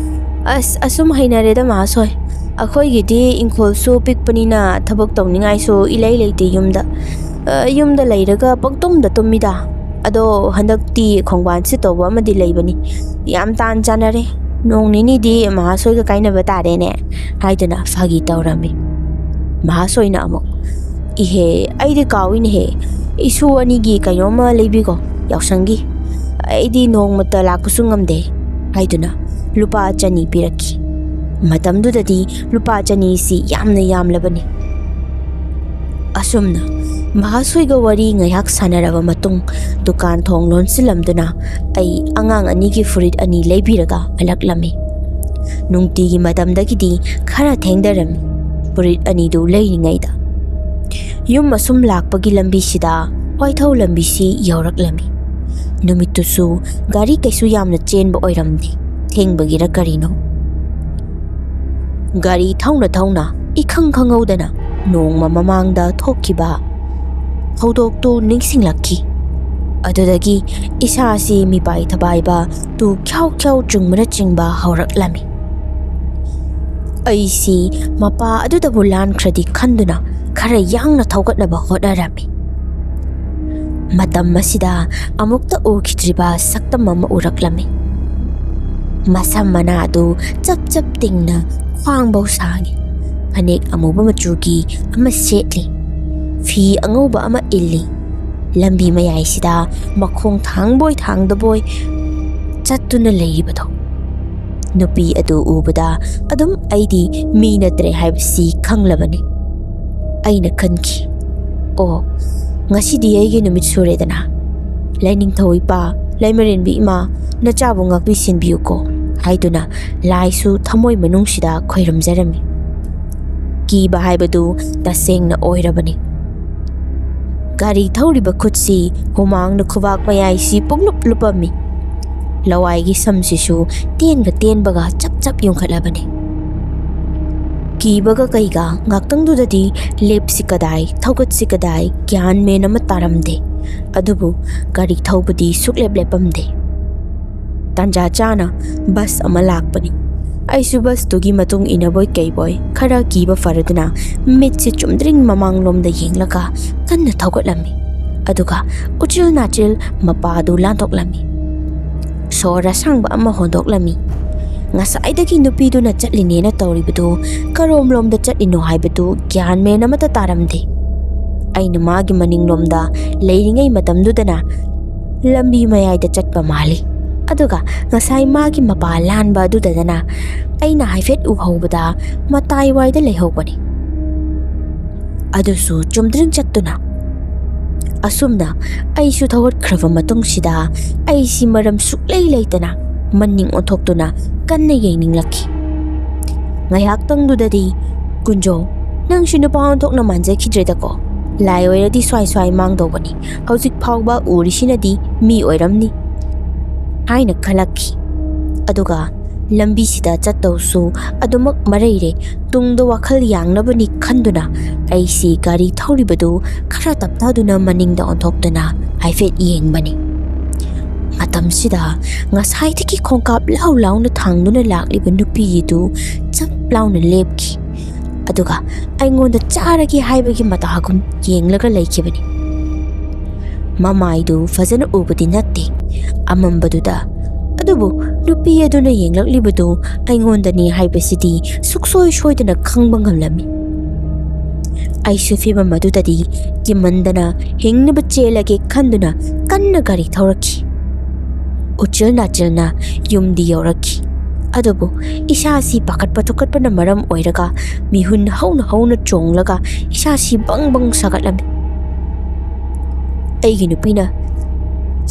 "ꯑꯁ, ꯑꯁꯨꯝ ꯍꯩꯅꯔꯦꯗ ꯃꯍꯥꯁꯣꯏ꯫ ꯑꯩꯈꯣꯏꯒꯤꯗꯤ ꯏꯪꯈꯣꯜꯁꯨ ꯄꯤꯛꯄꯅꯤꯅ ꯊꯕꯛ ꯇꯧꯅꯤꯡꯉꯥꯏꯁꯨ ꯏꯂꯩ ꯂꯩꯇꯦ ꯌꯨꯝꯗ꯫ ꯑ, ꯌꯨꯝꯗ ꯂꯩꯔꯒ ꯄꯪꯇꯨꯝꯗ ꯇꯨꯝꯃꯤꯗ꯫ ꯑꯗꯣ ꯍꯟꯗꯛꯇꯤ ꯈꯣꯡꯕꯥꯟ ꯁꯤꯠꯇꯧꯕ ꯑꯃꯗꯤ ꯂꯩꯕꯅꯤ꯫ ꯌꯥꯝ ꯇꯥꯟ ꯆꯥꯟꯅꯔꯦ꯫ ꯅꯣꯡ ꯅꯤꯅꯤꯗꯤ ꯃꯍꯥꯁꯣꯏꯒ ꯀꯥꯏꯅꯕ ꯇꯥꯔꯦꯅꯦ" ꯍꯥꯏꯗꯨꯅ ꯐꯥꯒꯤ ꯇꯧꯔꯝꯃꯤ꯫ ꯃꯍꯥꯁꯣꯏꯅ ꯑꯃꯨꯛ, "ꯏꯍꯦ, ꯑꯩꯗꯤ ꯀꯥꯎꯏꯅꯦꯍꯦ꯫ ꯏꯁꯨ ꯑꯅꯤꯒꯤ ꯀꯩꯅꯣꯝꯃ ꯂꯩꯕꯤꯈꯣ ꯌꯥꯎꯁꯪꯒꯤ꯫ ꯑꯩꯗꯤ ꯅꯣꯡꯃꯇ ꯂꯥꯛꯄꯁꯨ ꯉꯝꯗꯦ" ꯍꯥꯏꯗꯨꯅ ꯂꯨꯄꯥ ꯆꯅꯤ ꯄꯤꯔꯛꯈꯤ꯫ ꯃꯇꯝꯗꯨꯗꯗꯤ ꯂꯨꯄꯥ ꯆꯅꯤꯁꯤ ꯌꯥꯝꯅ ꯌꯥꯝꯂꯕꯅꯤ꯫ ꯑꯁꯨꯝꯅ ꯃꯍꯥꯁꯣꯏꯒ ꯋꯥꯔꯤ ꯉꯥꯏꯍꯥꯛ ꯁꯥꯟꯅꯔꯕ ꯃꯇꯨꯡ, ꯗꯨꯀꯥꯟ ꯊꯣꯡ ꯂꯣꯟꯁꯤꯜꯂꯝꯗꯨꯅ ꯑꯩ ꯑꯉꯥꯡ ꯑꯅꯤꯒꯤ ꯐꯨꯔꯤꯠ ꯑꯅꯤ ꯂꯩꯕꯤꯔꯒ ꯍꯜꯂꯛꯂꯝꯃꯤ꯫ ꯅꯨꯡꯇꯤꯒꯤ ꯃꯇꯝꯗꯒꯤꯗꯤ ꯈꯔ ꯊꯦꯡꯊꯔꯝꯃꯤ ꯐꯨꯔꯤꯠ ꯑꯅꯤꯗꯨ ꯂꯩꯔꯤꯉꯩꯗ꯫ ꯌꯨꯝ ꯑꯁꯨꯝ ꯂꯥꯛꯄꯒꯤ ꯂꯝꯕꯤꯁꯤꯗ ꯋꯥꯏꯊꯧ ꯂꯝꯕꯤꯁꯤ ꯌꯧꯔꯛꯂꯝꯃꯤ꯫ ꯅꯨꯃꯤꯠꯇꯨꯁꯨ ꯒꯥꯔꯤ ꯀꯩꯁꯨ ꯌꯥꯝꯅ ꯆꯦꯟꯕ ꯑꯣꯏꯔꯝꯗꯦ꯫ ꯊꯦꯡꯕꯒꯤꯔ ꯀꯔꯤꯅꯣ, ꯒꯥꯔꯤ ꯊꯧꯅ ꯊꯧꯅ ꯏꯈꯪ ꯈꯪꯍꯧꯗꯅ ꯅꯣꯡꯃ ꯃꯃꯥꯡꯗ ꯊꯣꯛꯈꯤꯕ ꯊꯧꯗꯣꯛꯇꯨ ꯅꯤꯡꯁꯤꯡꯂꯛꯈꯤ꯫ ꯑꯗꯨꯗꯒꯤ ꯏꯁꯥꯁꯤ ꯃꯤꯄꯥꯏ ꯊꯕꯥꯏꯕ ꯇꯨ ꯈ꯭ꯌꯥꯎ ꯈ꯭ꯌꯥꯎ ꯆꯨꯡꯕꯅꯆꯤꯡꯕ ꯍꯧꯔꯛꯂꯝꯃꯤ꯫ ꯑꯩꯁꯤ ꯃꯄꯥ ꯑꯗꯨꯗꯕꯨ ꯂꯥꯟꯈ꯭ꯔꯗꯤ ꯈꯟꯗꯨꯅ ꯈꯔ ꯌꯥꯡꯅ ꯊꯧꯒꯠꯅꯕ ꯍꯣꯠꯅꯔꯝꯃꯤ꯫ ꯃꯇꯝ ꯑꯁꯤꯗ ꯑꯃꯨꯛꯇ ꯎꯈꯤꯗ꯭ꯔꯤꯕ ꯁꯛꯇꯝ ꯑꯃ ꯎꯔꯛꯂꯝꯃꯤ꯫ ꯃꯁꯝ ꯃꯅꯥꯗꯨ ꯆꯞ ꯆꯞ ꯇꯤꯡꯅ ꯈ꯭ꯋꯥꯡꯐꯧ ꯁꯥꯡꯉꯤ꯫ ꯐꯅꯦꯛ ꯑꯃꯨꯕ ꯃꯆꯨꯒꯤ ꯑꯃ ꯁꯦꯠꯂꯤ꯫ ꯐꯤ ꯑꯉꯧꯕ ꯑꯃ ꯏꯜꯂꯤ꯫ ꯂꯝꯕꯤ ꯃꯌꯥꯏꯁꯤꯗ ꯃꯈꯣꯡ ꯊꯥꯡꯕꯣꯏ ꯊꯥꯡꯗꯕꯣꯏ ꯆꯠꯇꯨꯅ ꯂꯩꯔꯤꯕꯗꯣ꯫ ꯅꯨꯄꯤ ꯑꯗꯨ ꯎꯕꯗ ꯑꯗꯨꯝ ꯑꯩꯗꯤ ꯃꯤ ꯅꯠꯇ꯭ꯔꯦ ꯍꯥꯏꯕꯁꯤ ꯈꯪꯂꯕꯅꯤ꯫ ꯑꯩꯅ ꯈꯟꯈꯤ, "ꯑꯣ, ꯉꯁꯤꯗꯤ ꯑꯩꯒꯤ ꯅꯨꯃꯤꯠ ꯁꯨꯔꯦꯗꯅ꯫ ꯂꯥꯏꯅꯤꯡꯊꯧ ꯏꯄꯥ, ꯂꯩꯃꯔꯦꯟꯕꯤ ꯏꯃꯥ, ꯅꯆꯥꯕꯨ ꯉꯥꯛꯄꯤ ꯁꯦꯟꯕꯤꯌꯨꯀꯣ" ꯍꯥꯏꯗꯨꯅ ꯂꯥꯏꯁꯨ ꯊꯃꯣꯏ ꯃꯅꯨꯡꯁꯤꯗ ꯈꯣꯏꯔꯝꯖꯔꯝꯃꯤ꯫ ꯀꯤꯕ ꯍꯥꯏꯕꯗꯨ ꯇꯁꯦꯡꯅ ꯑꯣꯏꯔꯕꯅꯤ꯫ ꯒꯥꯔꯤ ꯊꯧꯔꯤꯕ ꯈꯨꯠꯁꯤ ꯍꯨꯃꯥꯡꯅ ꯈꯨꯕꯥꯛ ꯃꯌꯥꯏꯁꯤ ꯄꯨꯡꯂꯨꯞ ꯂꯨꯞꯄꯝꯃꯤ꯫ ꯂꯋꯥꯏꯒꯤ ꯁꯝꯁꯤꯁꯨ ꯇꯦꯟꯒ ꯇꯦꯟꯕꯒ ꯆꯞ ꯆꯞ ꯌꯨꯡꯈꯠꯂꯕꯅꯤ꯫ ꯀꯤꯕꯒ ꯀꯩꯒ ꯉꯥꯛꯇꯪꯗꯨꯗꯗꯤ ꯂꯦꯞꯁꯤ ꯀꯗꯥꯏ, ꯊꯧꯒꯠꯁꯤ ꯀꯗꯥꯏ, ꯒ꯭ꯌꯥꯟ ꯃꯦꯟ ꯑꯃ ꯇꯥꯔꯝꯗꯦ꯫ ꯑꯗꯨꯕꯨ ꯒꯥꯔꯤ ꯊꯧꯕꯗꯤ ꯁꯨꯛꯂꯦꯞ ꯂꯦꯞꯄꯝꯗꯦ꯫ ꯇꯥꯟꯖꯥ ꯆꯥꯅ ꯕꯁ ꯑꯃ ꯂꯥꯛꯄꯅꯤ꯫ ꯑꯩꯁꯨ ꯕꯁꯇꯨꯒꯤ ꯃꯇꯨꯡ ꯏꯟꯅꯕꯣꯏ ꯀꯩꯕꯣꯏ ꯈꯔ ꯀꯤꯕ ꯐꯔꯗꯨꯅ ꯃꯤꯠꯁꯤ ꯆꯨꯝꯗ꯭ꯔꯤꯡ ꯃꯃꯥꯡꯂꯣꯝꯗ ꯌꯦꯡꯂꯒ ꯀꯟꯅ ꯊꯧꯒꯠꯂꯝꯃꯤ꯫ ꯑꯗꯨꯒ ꯎꯆꯤꯜ ꯅꯥꯆꯤꯜ ꯃꯄꯥꯗꯨ ꯂꯥꯟꯊꯣꯛꯂꯝꯃꯤ꯫ ꯁꯣꯔ ꯑꯁꯥꯡꯕ ꯑꯃ ꯍꯣꯟꯗꯣꯛꯂꯝꯃꯤ꯫ ꯉꯁꯥꯏꯗꯒꯤ ꯅꯨꯄꯤꯗꯨꯅ ꯆꯠꯂꯤꯅꯦꯅ ꯇꯧꯔꯤꯕꯗꯨ ꯀꯔꯣꯝꯂꯣꯝꯗ ꯆꯠꯂꯤꯅꯣ ꯍꯥꯏꯕꯗꯨ ꯒ꯭ꯌꯥꯟ ꯃꯦꯟ ꯑꯃꯠꯇ ꯇꯥꯔꯝꯗꯦ꯫ ꯑꯩꯅ ꯃꯥꯒꯤ ꯃꯅꯤꯡꯂꯣꯝꯗ ꯂꯩꯔꯤꯉꯩ ꯃꯇꯝꯗꯨꯗꯅ ꯂꯝꯕꯤ ꯃꯌꯥꯏꯗ ꯆꯠꯄ ꯃꯥꯜꯂꯤ꯫ ꯑꯗꯨꯒ ꯉꯁꯥꯏ ꯃꯥꯒꯤ ꯃꯄꯥ ꯂꯥꯟꯕ ꯑꯗꯨꯗꯅ ꯑꯩꯅ ꯍꯥꯏꯐꯦꯠ ꯎꯍꯧꯕꯗ ꯃꯇꯥꯏꯋꯥꯏꯗ ꯂꯩꯍꯧꯕꯅꯤ꯫ ꯑꯗꯨꯁꯨ ꯆꯨꯝꯗ꯭ꯔꯤꯡ ꯆꯠꯇꯨꯅ꯫ ꯑꯁꯨꯝꯅ ꯑꯩꯁꯨ ꯊꯧꯒꯠꯈ꯭ꯔꯕ ꯃꯇꯨꯡꯁꯤꯗ ꯑꯩꯁꯤ ꯃꯔꯝ ꯁꯨꯛꯂꯩ ꯂꯩꯇꯅ ꯃꯅꯤꯡ ꯑꯣꯟꯊꯣꯛꯇꯨꯅ ꯀꯟꯅ ꯌꯦꯡꯅꯤꯡꯂꯛꯈꯤ꯫ ꯉꯥꯏꯍꯥꯛꯇꯪꯗꯨꯗꯗꯤ, "ꯀꯨꯟꯖꯣ, ꯅꯪꯁꯨ ꯅꯨꯄꯥ ꯑꯣꯟꯊꯣꯛꯅ ꯃꯥꯟꯖꯈꯤꯗ꯭ꯔꯦꯗꯀꯣ꯫ ꯂꯥꯏ ꯑꯣꯏꯔꯗꯤ ꯁ꯭ꯋꯥꯏ ꯁ꯭ꯋꯥꯏ ꯃꯥꯡꯗꯧꯕꯅꯤ, ꯍꯧꯖꯤꯛ ꯐꯥꯎꯕ ꯎꯔꯤꯁꯤꯅꯗꯤ ꯃꯤ ꯑꯣꯏꯔꯝꯅꯤ" ꯍꯥꯏꯅ ꯈꯜꯂꯛꯈꯤ꯫ ꯑꯗꯨꯒ ꯂꯝꯕꯤꯁꯤꯗ ꯆꯠꯇꯧꯁꯨ ꯑꯗꯨꯃꯛ ꯃꯔꯩꯔꯦ꯫ ꯇꯨꯡꯗ ꯋꯥꯈꯜ ꯌꯥꯡꯅꯕꯅꯤ ꯈꯟꯗꯨꯅ ꯑꯩꯁꯤ ꯒꯥꯔꯤ ꯊꯧꯔꯤꯕꯗꯨ ꯈꯔ ꯇꯞꯊꯗꯨꯅ ꯃꯅꯤꯡꯗ ꯑꯣꯟꯊꯣꯛꯇꯨꯅ ꯍꯥꯏꯐꯦꯠ ꯌꯦꯡꯕꯅꯤ꯫ ꯃꯇꯝꯁꯤꯗ ꯉꯁꯥꯏꯗꯒꯤ ꯈꯣꯡꯀꯥꯞ ꯂꯥꯎ ꯂꯥꯎꯅ ꯊꯥꯡꯗꯨꯅ ꯂꯥꯛꯂꯤꯕ ꯅꯨꯄꯤꯗꯨ ꯆꯞ ꯂꯥꯎꯅ ꯂꯦꯞꯈꯤ꯫ ꯑꯗꯨꯒ ꯑꯩꯉꯣꯟꯗ ꯆꯥꯔꯒꯦ ꯍꯥꯏꯕꯒꯤ ꯃꯇꯥꯒꯨꯝ ꯌꯦꯡꯂꯒ ꯂꯩꯈꯤꯕꯅꯤ꯫ ꯃꯃꯥꯏꯗꯨ ꯐꯖꯅ ꯎꯕꯗꯤ ꯅꯠꯇꯦ ꯑꯃꯝꯕꯗꯨꯗ, ꯑꯗꯨꯕꯨ ꯅꯨꯄꯤ ꯑꯗꯨꯅ ꯌꯦꯡꯂꯛꯂꯤꯕꯗꯨ ꯑꯩꯉꯣꯟꯗꯅꯤ ꯍꯥꯏꯕꯁꯤꯗꯤ ꯁꯨꯛꯁꯣꯏ ꯁꯣꯏꯗꯅ ꯈꯪꯕ ꯉꯝꯂꯝꯃꯤ꯫ ꯑꯩꯁꯨ ꯐꯤꯚꯝ ꯑꯗꯨꯗꯗꯤ ꯀꯤꯃꯟꯗꯅ ꯍꯤꯡꯅꯕ ꯆꯦꯜꯂꯒꯦ ꯈꯟꯗꯨꯅ ꯀꯟꯅ ꯒꯥꯔꯤ ꯊꯧꯔꯛꯈꯤ꯫ ꯎꯆꯤꯜ ꯅꯥꯆꯤꯜꯅ ꯌꯨꯝꯗꯤ ꯌꯧꯔꯛꯈꯤ꯫ ꯑꯗꯨꯕꯨ ꯏꯁꯥꯁꯤ ꯄꯥꯈꯠꯄ ꯊꯨꯀꯠꯄꯅ ꯃꯔꯝ ꯑꯣꯏꯔꯒ ꯃꯤꯍꯨꯟ ꯍꯧꯅ ꯍꯧꯅ ꯆꯣꯡꯂꯒ ꯏꯁꯥꯁꯤ ꯕꯪ ꯕꯪ ꯁꯥꯒꯠꯂꯝꯃꯤ꯫ ꯑꯩꯒꯤ ꯅꯨꯄꯤꯅ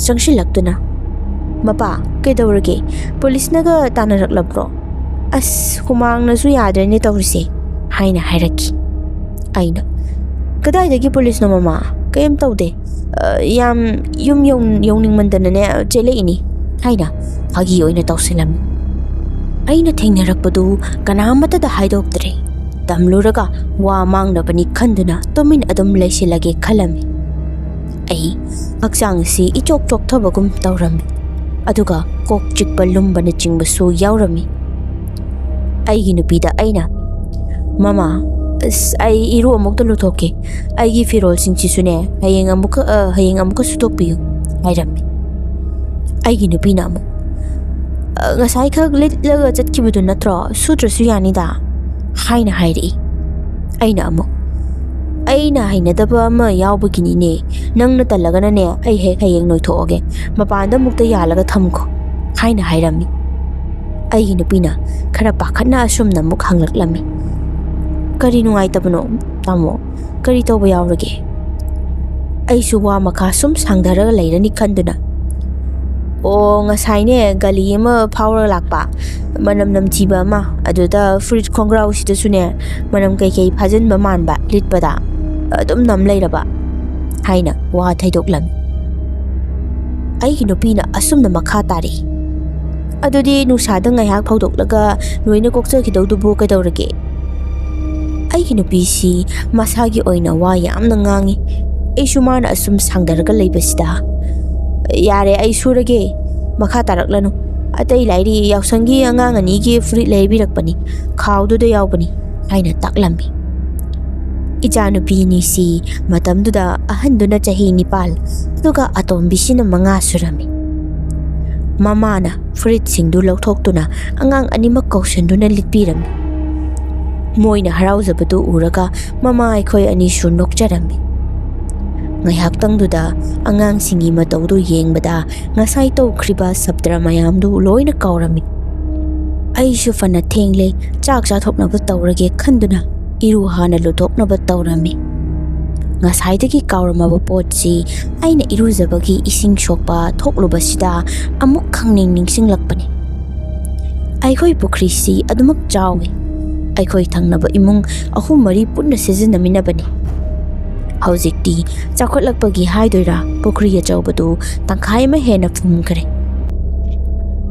ꯆꯪꯁꯤꯜꯂꯛꯇꯨꯅ, "ꯃꯄꯥ, ꯀꯩꯗꯧꯔꯒꯦ? ꯄꯨꯂꯤꯁꯅꯒ ꯇꯥꯟꯅꯔꯛꯂꯕ꯭ꯔꯣ? ꯑꯁ, ꯍꯨꯃꯥꯡꯅꯁꯨ ꯌꯥꯗ꯭ꯔꯦꯅꯦ ꯇꯧꯔꯤꯁꯦ," ꯍꯥꯏꯅ ꯍꯥꯏꯔꯛꯈꯤ꯫ ꯑꯩꯅ, "ꯀꯗꯥꯏꯗꯒꯤ ꯄꯨꯂꯤꯁꯅꯣ ꯃꯃꯥ? ꯀꯩꯝ ꯇꯧꯗꯦ꯫ ꯑ, ꯌꯥꯝ ꯌꯨꯝ ꯌꯧ-, ꯌꯧꯅꯤꯡꯃꯟꯗꯅꯅꯦ ꯆꯦꯜꯂꯛꯏꯅꯤ," ꯍꯥꯏꯅ ꯐꯥꯒꯤ ꯑꯣꯏꯅ ꯇꯧꯁꯤꯜꯂꯝꯃꯤ꯫ ꯑꯩꯅ ꯊꯦꯡꯅꯔꯛꯄꯗꯨ ꯀꯅꯥꯃꯠꯇꯗ ꯍꯥꯏꯗꯣꯛꯇ꯭ꯔꯦ꯫ ꯇꯝꯂꯨꯔꯒ ꯋꯥ ꯃꯥꯡꯅꯕꯅꯤ ꯈꯟꯗꯨꯅ ꯇꯨꯃꯤꯟ ꯑꯗꯨꯝ ꯂꯩꯁꯤꯜꯂꯒꯦ ꯈꯜꯂꯝꯃꯤ꯫ ꯑꯩ ꯍꯛꯆꯥꯡ ꯑꯁꯤ ꯏꯆꯣꯛ ꯆꯣꯛꯊꯕꯒꯨꯝ ꯇꯧꯔꯝꯃꯤ, ꯑꯗꯨꯒ ꯀꯣꯛ ꯆꯤꯛꯄ ꯂꯨꯝꯕꯅꯆꯤꯡꯕꯁꯨ ꯌꯥꯎꯔꯝꯃꯤ꯫ ꯑꯩꯒꯤ ꯅꯨꯄꯤꯗ ꯑꯩꯅ, "ꯃꯃꯥ, ꯑꯁ, ꯑꯩ ꯏꯔꯨ ꯑꯃꯨꯛꯇ ꯂꯨꯊꯣꯛꯀꯦ꯫ ꯑꯩꯒꯤ ꯐꯤꯔꯣꯜꯁꯤꯡꯁꯤꯁꯨꯅꯦ, ꯍꯌꯦꯡ ꯑꯃꯨꯛꯀ, ꯑ, ꯍꯌꯦꯡ ꯑꯃꯨꯛꯀ ꯁꯨꯗꯣꯛꯄꯤꯌꯨ," ꯍꯥꯏꯔꯝꯃꯤ꯫ ꯑꯩꯒꯤ ꯅꯨꯄꯤꯅ ꯑꯃꯨꯛ, "ꯑ, ꯉꯁꯥꯏꯈꯛ ꯂꯤꯠꯂꯒ ꯆꯠꯈꯤꯕꯗꯨ ꯅꯠꯇ꯭ꯔꯣ? ꯁꯨꯗ꯭ꯔꯁꯨ ꯌꯥꯅꯤꯗ," ꯍꯥꯏꯅ ꯍꯥꯏꯔꯛꯏ꯫ ꯑꯩꯅ ꯑꯃꯨꯛ, "ꯑꯩꯅ ꯍꯩꯅꯗꯕ ꯑꯃ ꯌꯥꯎꯕꯒꯤꯅꯤꯅꯦ, ꯅꯪꯅ ꯇꯜꯂꯒꯅꯅꯦ, ꯑꯩ ꯍꯦꯛ ꯍꯌꯦꯡ ꯅꯣꯏꯊꯣꯛꯑꯒꯦ, ꯃꯄꯥꯟꯗ ꯑꯃꯨꯛꯇ ꯌꯥꯜꯂꯒ ꯊꯝꯈꯣ," ꯍꯥꯏꯅ ꯍꯥꯏꯔꯝꯃꯤ꯫ ꯑꯩꯒꯤ ꯅꯨꯄꯤꯅ ꯈꯔ ꯄꯥꯈꯠꯅ ꯑꯁꯨꯝꯅ ꯑꯃꯨꯛ ꯍꯪꯂꯛꯂꯝꯃꯤ, "ꯀꯔꯤ ꯅꯨꯡꯉꯥꯏꯇꯕꯅꯣ, ꯇꯥꯃꯣ? ꯀꯔꯤ ꯇꯧꯕ ꯌꯥꯎꯔꯒꯦ?" ꯑꯩꯁꯨ ꯋꯥ ꯃꯈꯥ ꯁꯨꯝ ꯁꯥꯡꯊꯔꯒ ꯂꯩꯔꯅꯤ ꯈꯟꯗꯨꯅ, "ꯑꯣ, ꯉꯁꯥꯏꯅꯦ, ꯒꯥꯂꯤ ꯑꯃ ꯐꯥꯎꯔꯒ ꯂꯥꯛꯄ, ꯃꯅꯝ ꯅꯝꯊꯤꯕ ꯑꯃ, ꯑꯗꯨꯗ ꯐꯨꯔꯤꯠ ꯈꯣꯡꯒ꯭ꯔꯥꯎꯁꯤꯗꯁꯨꯅꯦ, ꯃꯅꯝ ꯀꯩꯀꯩ ꯐꯥꯖꯤꯟꯕ ꯃꯥꯟꯕ, ꯂꯤꯠꯄꯗ ꯑꯗꯨꯝ ꯅꯝ ꯂꯩꯔꯕ," ꯍꯥꯏꯅ ꯋꯥ ꯊꯩꯗꯣꯛꯂꯝꯃꯤ꯫ ꯑꯩꯒꯤ ꯅꯨꯄꯤꯅ ꯑꯁꯨꯝꯅ ꯃꯈꯥ ꯇꯥꯔꯛꯏ, "ꯑꯗꯨꯗꯤ ꯅꯨꯡꯁꯥꯗ ꯉꯥꯏꯍꯥꯛ ꯐꯧꯗꯣꯛꯂꯒ ꯂꯣꯏꯅ ꯀꯣꯛꯆꯈꯤꯗꯧꯗꯨꯕꯨ ꯀꯩꯗꯧꯔꯒꯦ?" ꯑꯩꯒꯤ ꯅꯨꯄꯤꯁꯤ ꯃꯁꯥꯒꯤ ꯑꯣꯏꯅ ꯋꯥ ꯌꯥꯝꯅ ꯉꯥꯡꯉꯤ꯫ ꯑꯩꯁꯨ ꯃꯥꯅ ꯑꯁꯨꯝ ꯁꯥꯡꯗꯔꯒ ꯂꯩꯕꯁꯤꯗ, "ꯌꯥꯔꯦ, ꯑꯩ ꯁꯨꯔꯒꯦ, ꯃꯈꯥ ꯇꯥꯔꯛꯂꯅꯨ꯫ ꯑꯇꯩ ꯂꯥꯏꯔꯤ ꯌꯥꯎꯁꯪꯒꯤ ꯑꯉꯥꯡ ꯑꯅꯤꯒꯤ ꯐꯨꯔꯤꯠ ꯂꯩꯕꯤꯔꯛꯄꯅꯤ, ꯈꯥꯎꯗꯨꯗ ꯌꯥꯎꯕꯅꯤ," ꯍꯥꯏꯅ ꯇꯥꯛꯂꯝꯃꯤ꯫ ꯏꯆꯥꯅꯨꯄꯤ ꯑꯅꯤꯁꯤ ꯃꯇꯝꯗꯨꯗ ꯑꯍꯟꯗꯨꯅ ꯆꯍꯤ ꯅꯤꯄꯥꯜ, ꯑꯗꯨꯒ ꯑꯇꯣꯝꯕꯤꯁꯤꯅ ꯃꯉꯥ ꯁꯨꯔꯝꯃꯤ꯫ ꯃꯃꯥꯅ ꯐꯨꯔꯤꯠꯁꯤꯡꯗꯨ ꯂꯧꯊꯣꯛꯇꯨꯅ ꯑꯉꯥꯡ ꯑꯅꯤꯃꯛ ꯀꯧꯁꯤꯟꯗꯨꯅ ꯂꯤꯠꯄꯤꯔꯝꯃꯤ꯫ ꯃꯣꯏꯅ ꯍꯔꯥꯎꯖꯕꯗꯨ ꯎꯔꯒ ꯃꯃꯥ ꯑꯩꯈꯣꯏ ꯑꯅꯤꯁꯨ ꯅꯣꯛꯆꯔꯝꯃꯤ꯫ ꯉꯥꯏꯍꯥꯛꯇꯪꯗꯨꯗ ꯑꯉꯥꯡꯁꯤꯡꯒꯤ ꯃꯇꯧꯗꯨ ꯌꯦꯡꯕꯗ ꯉꯁꯥꯏ ꯇꯧꯈ꯭ꯔꯤꯕ ꯁꯞꯇ꯭ꯔ ꯃꯌꯥꯝꯗꯨ ꯂꯣꯏꯅ ꯀꯥꯎꯔꯝꯃꯤ꯫ ꯑꯩꯁꯨ ꯐꯅ ꯊꯦꯡꯂꯦ, ꯆꯥꯛ ꯆꯥꯊꯣꯛꯅꯕ ꯇꯧꯔꯒꯦ ꯈꯟꯗꯨꯅ ꯏꯔꯨ ꯍꯥꯟꯅ ꯂꯨꯊꯣꯛꯅꯕ ꯇꯧꯔꯝꯃꯤ꯫ ꯉꯁꯥꯏꯗꯒꯤ ꯀꯥꯎꯔꯝꯃꯕ ꯄꯣꯠꯁꯤ ꯑꯩꯅ ꯏꯔꯨꯖꯕꯒꯤ ꯏꯁꯤꯡ ꯁꯣꯛꯄ ꯊꯣꯛꯂꯨꯕꯁꯤꯗ ꯑꯃꯨꯛ ꯈꯪꯅꯤꯡ ꯅꯤꯡꯁꯤꯡꯂꯛꯄꯅꯤ꯫ ꯑꯩꯈꯣꯏ ꯄꯨꯈ꯭ꯔꯤꯁꯤ ꯑꯗꯨꯃꯛ ꯆꯥꯎꯏ꯫ ꯑꯩꯈꯣꯏ ꯊꯪꯅꯕ ꯏꯃꯨꯡ ꯑꯍꯨꯝ ꯃꯔꯤ ꯄꯨꯟꯅ ꯁꯤꯖꯤꯟꯅꯃꯤꯟꯅꯕꯅꯤ꯫ ꯍꯧꯖꯤꯛꯇꯤ ꯆꯥꯎꯈꯠꯂꯛꯄꯒꯤ ꯍꯥꯏꯗꯣꯏꯔꯥ, ꯄꯨꯈ꯭ꯔꯤ ꯑꯆꯧꯕꯗꯨ ꯇꯪꯈꯥꯏ ꯑꯃ ꯍꯦꯟꯅ ꯐꯨꯝꯈ꯭ꯔꯦ꯫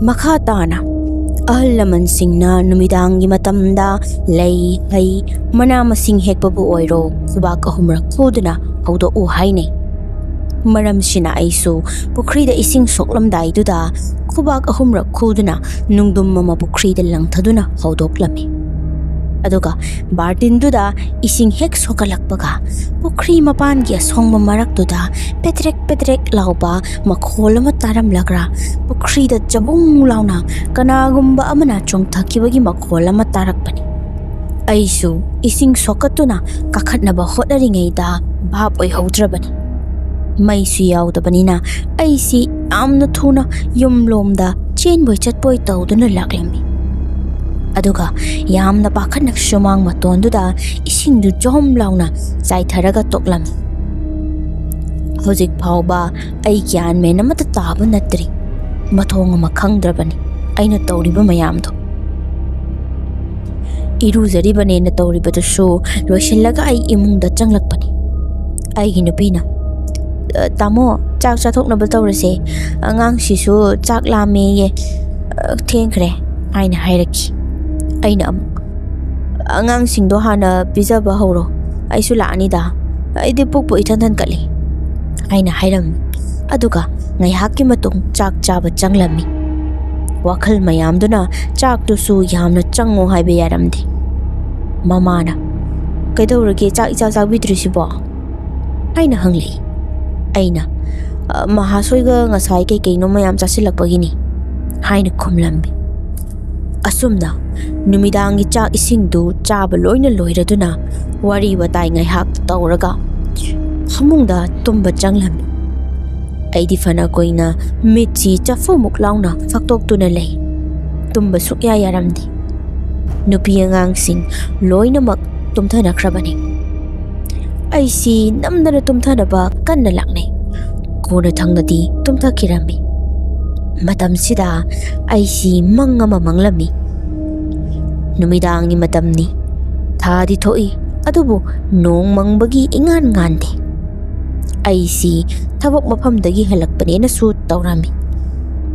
ꯃꯈꯥ ꯇꯥꯅ ꯑꯍꯜ ꯂꯃꯟꯁꯤꯡꯅ ꯅꯨꯃꯤꯗꯥꯡꯒꯤ ꯃꯇꯝꯗ ꯂꯩ, ꯍꯩ, ꯃꯅꯥ ꯃꯁꯤꯡ ꯍꯦꯛꯄꯕꯨ ꯑꯣꯏꯔꯣ, ꯈꯨꯕꯥꯛ ꯑꯍꯨꯝꯔꯛ ꯈꯨꯗꯨꯅ ꯍꯧꯗꯣꯛꯎ ꯍꯥꯏꯅꯩ꯫ ꯃꯔꯝꯁꯤꯅ ꯑꯩꯁꯨ ꯄꯨꯈ꯭ꯔꯤꯗ ꯏꯁꯤꯡ ꯁꯣꯛꯂꯝꯗꯥꯏꯗꯨꯗ ꯈꯨꯕꯥꯛ ꯑꯍꯨꯝꯔꯛ ꯈꯨꯗꯨꯅ ꯅꯨꯡꯗꯨꯝ ꯑꯃ ꯄꯨꯈ꯭ꯔꯤꯗ ꯂꯪꯊꯗꯨꯅ ꯍꯧꯗꯣꯛꯂꯝꯃꯤ꯫ ꯑꯗꯨꯒ ꯕꯥꯔꯇꯤꯟꯗꯨꯗ ꯏꯁꯤꯡ ꯍꯦꯛ ꯁꯣꯛꯀꯠꯂꯛꯄꯒ, ꯄꯨꯈ꯭ꯔꯤ ꯃꯄꯥꯟꯒꯤ ꯑꯁꯣꯡꯕ ꯃꯔꯛꯇꯨꯗ ꯄꯦꯗ꯭ꯔꯦꯛ ꯄꯦꯗ꯭ꯔꯦꯛ ꯂꯥꯎꯕ ꯃꯈꯣꯜ ꯑꯃ ꯇꯥꯔꯝꯂꯒ, ꯄꯨꯈ꯭ꯔꯤꯗ ꯆꯕꯨꯡ ꯂꯥꯎꯅ ꯀꯅꯥꯒꯨꯝꯕ ꯑꯃꯅ ꯆꯣꯡꯊꯈꯤꯕꯒꯤ ꯃꯈꯣꯜ ꯑꯃ ꯇꯥꯔꯛꯄꯅꯤ꯫ ꯑꯩꯁꯨ ꯏꯁꯤꯡ ꯁꯣꯛꯀꯠꯇꯨꯅ ꯀꯥꯈꯠꯅꯕ ꯍꯣꯠꯅꯔꯤꯉꯩꯗ ꯚꯥꯞ ꯑꯣꯏꯍꯧꯗ꯭ꯔꯕꯅꯤ꯫ ꯃꯩꯁꯨ ꯌꯥꯎꯗꯕꯅꯤꯅ ꯑꯩꯁꯤ ꯌꯥꯝꯅ ꯊꯨꯅ ꯌꯨꯝꯂꯣꯝꯗ ꯆꯦꯟꯕꯣꯏ ꯆꯠꯄꯣꯏ ꯇꯧꯗꯨꯅ ꯂꯥꯛꯂꯝꯃꯤ꯫ ꯑꯗꯨꯒ ꯌꯥꯝꯅ ꯄꯥꯈꯠꯅ ꯁꯨꯃꯥꯡ ꯃꯇꯣꯟꯗꯨꯗ ꯏꯁꯤꯡꯗꯨ ꯖꯣꯝ ꯂꯥꯎꯅ ꯆꯥꯏꯊꯔꯒ ꯇꯣꯛꯂꯝꯃꯤ꯫ ꯍꯧꯖꯤꯛ ꯐꯥꯎꯕ ꯑꯩ ꯒ꯭ꯌꯥꯟ ꯃꯦꯟ ꯑꯃꯠꯇ ꯇꯥꯕ ꯅꯠꯇ꯭ꯔꯤ꯫ ꯃꯊꯣꯡ ꯑꯃ ꯈꯪꯗ꯭ꯔꯕꯅꯤ ꯑꯩꯅ ꯇꯧꯔꯤꯕ ꯃꯌꯥꯝꯗꯣ꯫ ꯏꯔꯨꯖꯔꯤꯕꯅꯦꯅ ꯇꯧꯔꯤꯕꯗꯨꯁꯨ ꯂꯣꯏꯁꯤꯜꯂꯒ ꯑꯩ ꯏꯃꯨꯡꯗ ꯆꯪꯂꯛꯄꯅꯤ꯫ ꯑꯩꯒꯤ ꯅꯨꯄꯤꯅ, "ꯑ, ꯇꯥꯃꯣ, ꯆꯥꯛ ꯆꯥꯊꯣꯛꯅꯕ ꯇꯧꯔꯁꯦ, ꯑꯉꯥꯡꯁꯤꯁꯨ ꯆꯥꯛ ꯂꯥꯝꯃꯦꯌꯦ, ꯑ, ꯊꯦꯡꯈ꯭ꯔꯦ" ꯍꯥꯏꯅ ꯍꯥꯏꯔꯛꯈꯤ꯫ ꯑꯩꯅ ꯑꯃꯨꯛ, "ꯑꯉꯥꯡꯁꯤꯡꯗꯣ ꯍꯥꯟꯅ ꯄꯤꯖꯕ ꯍꯧꯔꯣ, ꯑꯩꯁꯨ ꯂꯥꯛꯑꯅꯤꯗ, ꯑꯩꯗꯤ ꯄꯨꯛꯄꯨ ꯏꯊꯟ ꯊꯟꯒꯠꯂꯤ" ꯍꯥꯏꯅ ꯍꯥꯏꯔꯝꯃꯤ꯫ ꯑꯗꯨꯒ ꯉꯥꯏꯍꯥꯛꯀꯤ ꯃꯇꯨꯡ ꯆꯥꯛ ꯆꯥꯕ ꯆꯪꯂꯝꯃꯤ꯫ ꯋꯥꯈꯜ ꯃꯌꯥꯝꯗꯨꯅ ꯆꯥꯛꯇꯨꯁꯨ ꯌꯥꯝꯅ ꯆꯪꯉꯣ ꯍꯥꯏꯕ ꯌꯥꯔꯝꯗꯦ꯫ ꯃꯃꯥꯅ, "ꯀꯩꯗꯧꯔꯒꯦ, ꯆꯥꯛ ꯏꯆꯥ ꯆꯥꯕꯤꯗ꯭ꯔꯤꯁꯤꯕꯣ?" ꯍꯥꯏꯅ ꯍꯪꯂꯛꯏ꯫ ꯑꯩꯅ, "ꯑ, ꯃꯍꯥꯁꯣꯏꯒ ꯉꯁꯥꯏ ꯀꯩ ꯀꯩꯅꯣ ꯃꯌꯥꯝ ꯆꯥꯁꯤꯜꯂꯛꯄꯒꯤꯅꯤ" ꯍꯥꯏꯅ ꯈꯨꯝꯂꯝꯃꯤ꯫ ꯑꯁꯨꯝꯅ ꯅꯨꯃꯤꯗꯥꯡꯒꯤ ꯆꯥꯛ ꯏꯁꯤꯡꯗꯨ ꯆꯥꯕ ꯂꯣꯏꯅ ꯂꯣꯏꯔꯗꯨꯅ ꯋꯥꯔꯤ ꯋꯥꯇꯥꯏ ꯉꯥꯏꯍꯥꯛ ꯇꯧꯔꯒ ꯐꯃꯨꯡꯗ ꯇꯨꯝꯕ ꯆꯪꯂꯝꯃꯤ꯫ ꯑꯩꯗꯤ ꯐꯅ ꯀꯨꯏꯅ ꯃꯤꯠꯁꯤ ꯆꯐꯨꯃꯨꯛ ꯂꯥꯎꯅ ꯐꯥꯛꯇꯣꯛꯇꯨꯅ ꯂꯩ꯫ ꯇꯨꯝꯕ ꯁꯨꯛꯌꯥ ꯌꯥꯔꯝꯗꯦ꯫ ꯅꯨꯄꯤ ꯑꯉꯥꯡꯁꯤꯡ ꯂꯣꯏꯅꯃꯛ ꯇꯨꯝꯊꯅꯈ꯭ꯔꯕꯅꯤ꯫ ꯑꯩꯁꯤ ꯅꯝꯗꯅ ꯇꯨꯝꯊꯅꯕ ꯀꯟꯅ ꯂꯥꯛꯅꯩ꯫ ꯀꯣꯟꯅ ꯊꯪꯅꯗꯤ ꯇꯨꯝꯊꯈꯤꯔꯝꯃꯤ꯫ ꯃꯇꯝꯁꯤꯗ ꯑꯩꯁꯤ ꯃꯪ ꯑꯃ ꯃꯪꯂꯝꯃꯤ꯫ ꯅꯨꯃꯤꯗꯥꯡꯒꯤ ꯃꯇꯝꯅꯤ꯫ ꯊꯥꯗꯤ ꯊꯣꯛꯏ, ꯑꯗꯨꯕꯨ ꯅꯣꯡ ꯃꯪꯕꯒꯤ ꯏꯉꯥꯟ ꯉꯥꯟꯗꯦ꯫ ꯑꯩꯁꯤ ꯊꯕꯛ ꯃꯐꯝꯗꯒꯤ ꯍꯜꯂꯛꯄꯅꯦꯅꯁꯨ ꯇꯧꯔꯝꯃꯤ꯫